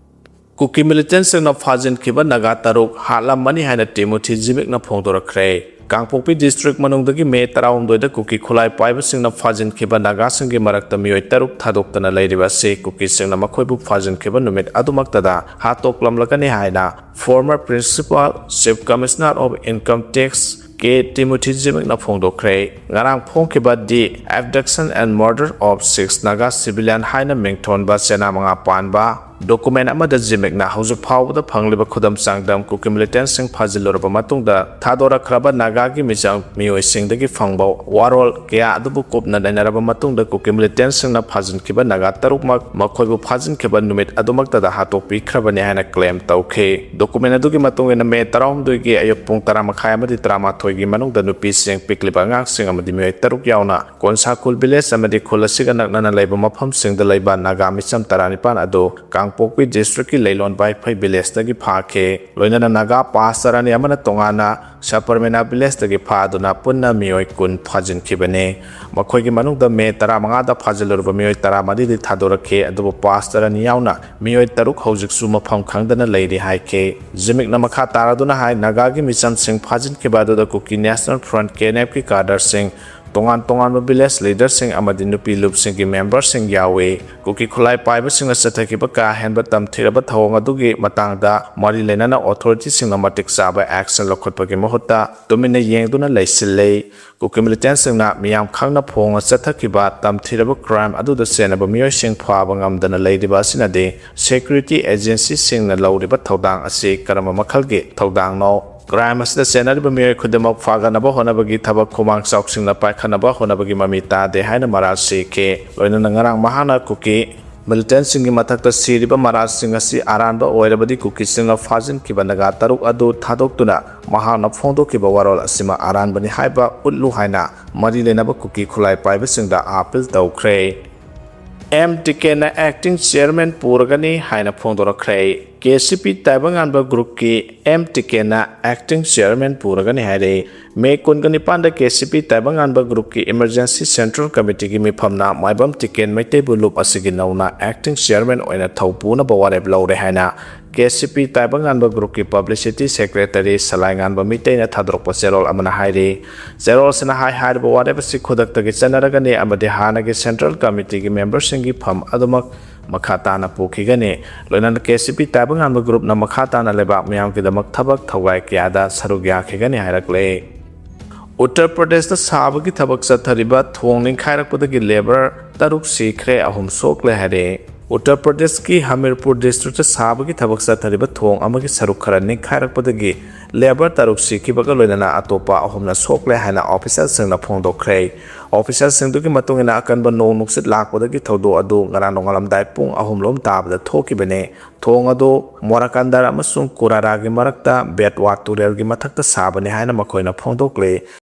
ꯀꯨꯀꯤ ꯃꯤꯂꯤꯇꯦꯟꯠꯁꯤꯡꯅ ꯐꯥꯖꯤꯟꯈꯤꯕ ꯅꯥꯒꯥ ꯇꯔꯨꯛ ꯍꯥꯠꯂꯝꯃꯅꯤ ꯍꯥꯏꯅ ꯇꯤꯃꯣꯊꯤ ꯖꯤꯃꯤꯛꯅ ꯐꯣꯡꯗꯣꯔꯛꯈ꯭ꯔꯦ꯫ ꯀꯥꯡꯄꯣꯛꯄꯤ ꯗꯤꯁꯇ꯭ꯔꯤꯛ ꯃꯅꯨꯡꯗꯒꯤ ꯃꯦ ꯇꯔꯥꯍꯨꯝꯗꯣꯏꯗ ꯀꯨꯀꯤ ꯈꯨꯠꯂꯥꯏ ꯄꯥꯏꯕꯁꯤꯡꯅ ꯐꯥꯖꯤꯟꯈꯤꯕ ꯅꯥꯒꯥꯁꯤꯡꯒꯤ ꯃꯔꯛꯇ ꯃꯤꯑꯣꯏ ꯇꯔꯨꯛ ꯊꯥꯗꯣꯛꯇꯅ ꯂꯩꯔꯤꯕ ꯑꯁꯤ ꯀꯨꯀꯤꯁꯤꯡꯅ ꯃꯈꯣꯏꯕꯨ ꯐꯥꯖꯤꯟꯈꯤꯕ ꯅꯨꯃꯤꯠ ꯑꯗꯨꯃꯛꯇꯗ ꯍꯥꯠꯇꯣꯛꯂꯝꯂꯒꯅꯤ ꯍꯥꯏꯅ former principal chief commissioner of income tax ꯀꯦ ꯇꯤꯃꯣꯊꯤ ꯖꯤꯃꯤꯛꯅ ꯐꯣꯡꯗꯣꯛꯈ꯭ꯔꯦ꯫ ꯉꯔꯥꯡ ꯐꯣꯡꯈꯤꯕ The Abduction and Murder of Six Naga Civilian ꯍꯥꯏꯅ ꯃꯤꯡꯊꯣꯟꯕ ꯆꯦꯅꯥ ꯃꯉꯥ ꯄꯥꯟꯕ ꯗꯣꯀꯨꯃꯦꯟ ꯑꯃꯗ ꯖꯤꯃꯤꯛꯅ ꯍꯧꯖꯤꯛ ꯐꯥꯎꯕꯗ ꯐꯪꯂꯤꯕ ꯈꯨꯗꯝ ꯆꯥꯡꯗꯝ ꯀꯨꯀꯤ ꯃꯤꯂꯤꯇꯦꯟꯠꯁꯤꯡ ꯐꯥꯖꯤꯜꯂꯨꯔꯕ ꯃꯇꯨꯡꯗ ꯊꯥꯗꯣꯔꯛꯈ꯭ꯔꯕ ꯅꯥꯒꯥꯒꯤ ꯃꯤꯆꯝ ꯃꯤꯑꯣꯏꯁꯤꯡꯗꯒꯤ ꯐꯪꯕ ꯋꯥꯔꯣꯜ ꯀꯌꯥ ꯑꯗꯨꯕꯨ ꯀꯨꯞꯅ ꯅꯩꯅꯔꯕ ꯃꯇꯨꯡꯗ ꯀꯨꯀꯤ ꯃꯤꯂꯤꯇꯦꯟꯠꯁꯤꯡꯅ ꯐꯥꯖꯤꯟꯈꯤꯕ ꯅꯥꯒꯥ ꯇꯔꯨꯛꯃꯛ ꯃꯈꯣꯏꯕꯨ ꯐꯥꯖꯤꯟꯈꯤꯕ ꯅꯨꯃꯤꯠ ꯑꯗꯨꯃꯛꯇꯗ ꯍꯥꯠꯇꯣꯛꯄꯤꯈ꯭ꯔꯕꯅꯤ ꯍꯥꯏꯅ ꯀ꯭ꯂꯦꯝ ꯇꯧꯈꯤ꯫ ꯗꯣꯀꯨꯃꯦꯟ ꯑꯗꯨꯒꯤ ꯃꯇꯨꯡ ꯏꯟꯅ ꯃꯦ ꯇꯔꯥꯍꯨꯝꯗꯣꯏꯒꯤ ꯑꯌꯨꯛ ꯄꯨꯡ ꯇꯔꯥ ꯃꯈꯥꯏ ꯑꯃꯗꯤ ꯇꯔꯥꯃꯥꯊꯣꯏꯒꯤ ꯃꯅꯨꯡꯗ ꯅꯨꯄꯤꯁꯤꯡ, ꯄꯤꯛꯂꯤꯕ ꯑꯉꯥꯡꯁꯤꯡ ꯑꯃꯗꯤ ꯃꯤꯑꯣꯏ ꯇꯔꯨꯛ ꯌꯥꯎꯅ ꯀꯣꯟꯁꯥꯈꯨꯜ ꯚꯤꯂꯦꯖ ꯑꯃꯗꯤ ꯈꯨꯜ ꯑꯁꯤꯒ ꯅꯛꯅꯅ ꯂꯩꯕ ꯃꯐꯝꯁꯤꯡꯗ ꯂꯩꯕ ꯅꯥꯒꯥ ꯃꯤꯆꯝ ꯇꯔꯥꯅꯤꯄꯥꯟ ꯑꯗꯨ ꯀꯥꯡꯄꯣꯛꯄꯤ ꯗꯤꯁꯇ꯭ꯔꯤꯛꯀꯤ ꯂꯩꯂꯣꯟ ꯕꯥꯏꯐꯩ ꯚꯤꯂꯦꯖꯇꯒꯤ ꯐꯥꯈꯤ꯫ ꯂꯣꯏꯅꯅ ꯅꯥꯒꯥ ꯄꯥꯁꯇꯔ ꯑꯅꯤ ꯑꯃꯅ ꯇꯣꯉꯥꯟꯅ ꯁꯄꯔꯃꯦꯅꯥ ꯚꯤꯂꯦꯖꯇꯒꯤ ꯐꯥꯗꯨꯅ ꯄꯨꯟꯅ ꯃꯤꯑꯣꯏ ꯀꯨꯟ ꯐꯥꯖꯤꯟꯈꯤꯕꯅꯤ꯫ ꯃꯈꯣꯏꯒꯤ ꯃꯅꯨꯡꯗ ꯃꯦ ꯇꯔꯥꯃꯉꯥꯗ ꯐꯥꯖꯤꯜꯂꯨꯔꯕ ꯃꯤꯑꯣꯏ ꯇꯔꯥꯃꯔꯤꯗꯤ ꯊꯥꯗꯣꯔꯛꯈꯤ, ꯑꯗꯨꯕꯨ ꯄꯥꯁꯇꯔ ꯑꯅꯤ ꯌꯥꯎꯅ ꯃꯤꯑꯣꯏ ꯇꯔꯨꯛ ꯍꯧꯖꯤꯛꯁꯨ ꯃꯐꯝ ꯈꯪꯗꯅ ꯂꯩꯔꯤ ꯍꯥꯏꯈꯤ꯫ ꯖꯤꯃꯤꯛꯅ ꯃꯈꯥ ꯇꯥꯔꯗꯨꯅ ꯍꯥꯏ, ꯅꯥꯒꯥꯒꯤ ꯃꯤꯆꯝꯁꯤꯡ ꯐꯥꯖꯤꯟꯈꯤꯕ ꯑꯗꯨꯗ ꯀꯨꯀꯤ ꯅꯦꯁꯅꯦꯜ ꯐ꯭ꯔꯟꯠ, ꯀꯦ ꯑꯦꯟ ꯑꯦꯐꯀꯤ ꯀꯥꯗꯔꯁꯤꯡ, ꯇꯣꯉꯥꯟ ꯇꯣꯉꯥꯟꯕ ꯚꯤꯂꯦꯖ ꯂꯤꯗꯔꯁꯤꯡ ꯑꯃꯗꯤ ꯅꯨꯄꯤ ꯂꯨꯞꯁꯤꯡꯒꯤ ꯃꯦꯝꯕꯔꯁꯤꯡ ꯌꯥꯎꯏ꯫ ꯀꯨꯀꯤ ꯈꯨꯠꯂꯥꯏ ꯄꯥꯏꯕꯁꯤꯡꯅ ꯆꯠꯊꯈꯤꯕ ꯀꯥ ꯍꯦꯟꯕ ꯇꯝꯊꯤꯔꯕ ꯊꯧꯑꯣꯡ ꯑꯗꯨꯒꯤ ꯃꯇꯥꯡꯗ ꯃꯔꯤ ꯂꯩꯅꯅ ꯑꯣꯊꯣꯔꯤꯇꯤꯁꯤꯡꯅ ꯃꯇꯤꯛ ꯆꯥꯕ ꯑꯦꯛꯁꯟ ꯂꯧꯈꯠꯄꯒꯤ ꯃꯍꯨꯠꯇ ꯇꯨꯃꯤꯟꯅ ꯌꯦꯡꯗꯨꯅ ꯂꯩꯁꯤꯜꯂꯤ꯫ ꯀꯨꯀꯤ ꯃꯤꯂꯤꯇꯦꯟꯠꯁꯤꯡꯅ ꯃꯤꯌꯥꯝ ꯈꯪꯅ ꯐꯣꯡꯅ ꯆꯠꯊꯈꯤꯕ ꯇꯝꯊꯤꯔꯕ ꯀ꯭ꯔꯥꯏꯝ ꯑꯗꯨꯗ ꯆꯦꯟꯅꯕ ꯃꯤꯑꯣꯏꯁꯤꯡ ꯐꯥꯕ ꯉꯝꯗꯅ ꯂꯩꯔꯤꯕ ꯑꯁꯤꯅꯗꯤ ꯁꯦꯀ꯭ꯌꯨꯔꯤꯇꯤ ꯑꯦꯖꯦꯟꯁꯤꯁꯤꯡꯅ ꯂꯧꯔꯤꯕ ꯊꯧꯗꯥꯡ ꯑꯁꯤ ꯀꯔꯝꯕ ꯃꯈꯜꯒꯤ ꯊꯧꯗꯥꯡꯅꯣ? ꯀ꯭ꯔꯥꯏꯝ ꯑꯁꯤꯗ ꯆꯦꯟꯅꯔꯤꯕ ꯃꯤꯑꯣꯏ ꯈꯨꯗꯤꯡꯃꯛ ꯐꯥꯒꯠꯅꯕ ꯍꯣꯠꯅꯕꯒꯤ ꯊꯕꯛ ꯈꯨꯃꯥꯡ ꯆꯥꯎꯁꯤꯡꯅ ꯄꯥꯏꯈꯠꯅꯕ ꯍꯣꯠꯅꯕꯒꯤ ꯃꯃꯤ ꯇꯥꯗꯦ ꯍꯥꯏꯅ ꯃꯔꯥꯜ ꯁꯤꯈꯤ꯫ ꯂꯣꯏꯅꯅ ꯉꯔꯥꯡ ꯃꯍꯥꯛꯅ ꯀꯨꯀꯤ ꯃꯤꯂꯤꯇꯦꯟꯁꯤꯡꯒꯤ ꯃꯊꯛꯇ ꯁꯤꯔꯤꯕ ꯃꯔꯥꯜꯁꯤꯡ ꯑꯁꯤ ꯑꯔꯥꯟꯕ ꯑꯣꯏꯔꯕꯗꯤ ꯀꯨꯀꯤꯁꯤꯡꯅ ꯐꯥꯖꯤꯟꯈꯤꯕ ꯅꯥꯒꯥ ꯇꯔꯨꯛ ꯑꯗꯨ ꯊꯥꯗꯣꯛꯇꯨꯅ ꯃꯍꯥꯛꯅ ꯐꯣꯡꯗꯣꯛꯈꯤꯕ ꯋꯥꯔꯣꯜ ꯑꯁꯤꯃꯛ ꯑꯔꯥꯟꯕꯅꯤ ꯍꯥꯏꯕ ꯎꯠꯂꯨ ꯍꯥꯏꯅ ꯃꯔꯤ ꯂꯩꯅꯕ ꯀꯨꯀꯤ ꯈꯨꯠꯂꯥꯏ ꯄꯥꯏꯕꯁꯤꯡꯗ ꯑꯥꯄꯤꯜ ꯇꯧꯈ꯭ꯔꯦ꯫ ꯑꯦꯝ ꯇꯤꯀꯦꯟꯅ ꯑꯦꯛꯇꯤꯡ ꯆꯤꯌꯔꯃꯦꯟ ꯄꯨꯔꯒꯅꯤ ꯍꯥꯏꯅ ꯐꯣꯡꯗꯣꯔꯛꯈ꯭ꯔꯦ꯫ ꯀꯦ ꯁꯤ ꯄꯤ ꯇꯥꯏꯕꯪꯉꯥꯟꯕ ꯒ꯭ꯔꯨꯞꯀꯤ ꯑꯦꯝ ꯇꯤꯀꯦꯟꯅ ꯑꯦꯛꯇꯤꯡ ꯆꯤꯌꯔꯃꯦꯟ ꯄꯨꯔꯒꯅꯤ ꯍꯥꯏꯔꯦ꯫ ꯃꯦ ꯀꯨꯟꯒ ꯅꯤꯄꯥꯟꯗ ꯀꯦ ꯁꯤ ꯄꯤ ꯇꯥꯏꯕꯪꯉꯥꯟꯕ ꯒ꯭ꯔꯨꯞꯀꯤ ꯏꯃꯔꯖꯦꯟꯁꯤ ꯁꯦꯟꯇ꯭ꯔꯦꯜ ꯀꯃꯤꯇꯤꯒꯤ ꯃꯤꯐꯝꯅ ꯃꯥꯏꯕꯝ ꯇꯤꯀꯦꯟ ꯃꯩꯇꯩꯕꯨ ꯂꯨꯞ ꯑꯁꯤꯒꯤ ꯅꯧꯅ ꯑꯦꯛꯇꯤꯡ ꯆꯤꯌꯔꯃꯦꯟ ꯑꯣꯏꯅ ꯊꯧ ꯄꯨꯅꯕ ꯋꯥꯔꯦꯞ ꯂꯧꯔꯦ ꯍꯥꯏꯅ ꯀꯦ ꯁꯤ ꯄꯤ ꯇꯥꯏꯕꯪꯉꯥꯟꯕ ꯒ꯭ꯔꯨꯞꯀꯤ ꯄꯕ꯭ꯂꯤꯁꯤꯇꯤ ꯁꯦꯀ꯭ꯔꯦꯇꯔꯤ ꯁꯂꯥꯏꯉꯥꯟꯕ ꯃꯤꯇꯩꯅ ꯊꯥꯗꯣꯔꯛꯄ ꯆꯦꯔꯣꯜ ꯑꯃꯅ ꯍꯥꯏꯔꯤ꯫ ꯆꯦꯔꯣꯜꯁꯤꯅ ꯍꯥꯏ, ꯍꯥꯏꯔꯤꯕ ꯋꯥꯔꯦꯞ ꯑꯁꯤ ꯈꯨꯗꯛꯇꯒꯤ ꯆꯠꯅꯔꯒꯅꯤ ꯑꯃꯗꯤ ꯍꯥꯟꯅꯒꯤ ꯁꯦꯟꯇ꯭ꯔꯦꯜ ꯀꯃꯤꯇꯤꯒꯤ ꯃꯦꯝꯕꯔꯁꯤꯡꯒꯤ ꯐꯝ ꯑꯗꯨꯃꯛ ꯃꯈꯥ ꯇꯥꯅ ꯄꯨꯈꯤꯒꯅꯤ꯫ ꯂꯣꯏꯅꯅ ꯀꯦ ꯁꯤ ꯄꯤ ꯇꯥꯏꯕꯪꯉꯥꯟꯕ ꯒ꯭ꯔꯨꯞꯅ ꯃꯈꯥ ꯇꯥꯅ ꯂꯩꯕꯥꯛ ꯃꯤꯌꯥꯝꯒꯤꯗꯃꯛ ꯊꯕꯛ ꯊꯧꯒꯥꯏ ꯀꯌꯥꯗ ꯁꯔꯨꯛ ꯌꯥꯈꯤꯒꯅꯤ ꯍꯥꯏꯔꯛꯂꯦ꯫ ꯎꯠꯇꯔ ꯄ꯭ꯔꯗꯦꯁꯇ ꯁꯥꯕꯒꯤ ꯊꯕꯛ ꯆꯠꯊꯔꯤꯕ ꯊꯣꯡ ꯅꯤꯡꯈꯥꯏꯔꯛꯄꯗꯒꯤ ꯂꯦꯕꯔ ꯇꯔꯨꯛ ꯁꯤꯈ꯭ꯔꯦ, ꯑꯍꯨꯝ ꯁꯣꯛꯂꯦ ꯍꯥꯏꯔꯦ꯫ ꯎꯠꯇꯔ ꯄ꯭ꯔꯗꯦꯁꯀꯤ ꯍꯃꯤꯔꯄꯨꯔ ꯗꯤꯁꯇ꯭ꯔꯤꯛꯇ ꯁꯥꯕꯒꯤ ꯊꯕꯛ ꯆꯠꯊꯔꯤꯕ ꯊꯣꯡ ꯑꯃꯒꯤ ꯁꯔꯨꯛ ꯈꯔ ꯅꯤꯡꯈꯥꯏꯔꯛꯄꯗꯒꯤ ꯂꯦꯕꯔ ꯇꯔꯨꯛ ꯁꯤꯈꯤꯕꯒ ꯂꯣꯏꯅꯅ ꯑꯇꯣꯞꯄ ꯑꯍꯨꯝꯅ ꯁꯣꯛꯂꯦ ꯍꯥꯏꯅ ꯑꯣꯐꯤꯁꯤꯌꯦꯜꯁꯤꯡꯅ ꯐꯣꯡꯗꯣꯛꯈ꯭ꯔꯦ꯫ ꯑꯣꯐꯤꯁꯤꯌꯦꯜꯁꯤꯡꯗꯨꯒꯤ ꯃꯇꯨꯡ ꯏꯟꯅ, ꯑꯀꯟꯕ ꯅꯣꯡ ꯅꯨꯡꯁꯤꯠ ꯂꯥꯛꯄꯗꯒꯤ ꯊꯧꯗꯣꯛ ꯑꯗꯨ ꯉꯔꯥꯡ ꯅꯣꯡꯉꯥꯜꯂꯝꯗꯥꯏ ꯄꯨꯡ ꯑꯍꯨꯝ ꯂꯣꯝ ꯇꯥꯕꯗ ꯊꯣꯛꯈꯤꯕꯅꯤ꯫ ꯊꯣꯡ ꯑꯗꯨ ꯃꯣꯔꯥꯀꯟꯗꯔ ꯑꯃꯁꯨꯡ ꯀꯨꯔꯥꯔꯥꯒꯤ ꯃꯔꯛꯇ ꯕꯦꯠꯋꯥ ꯇꯨꯔꯦꯜꯒꯤ ꯃꯊꯛꯇ ꯁꯥꯕꯅꯤ ꯍꯥꯏꯅ ꯃꯈꯣꯏꯅ ꯐꯣꯡꯗꯣꯛꯂꯤ꯫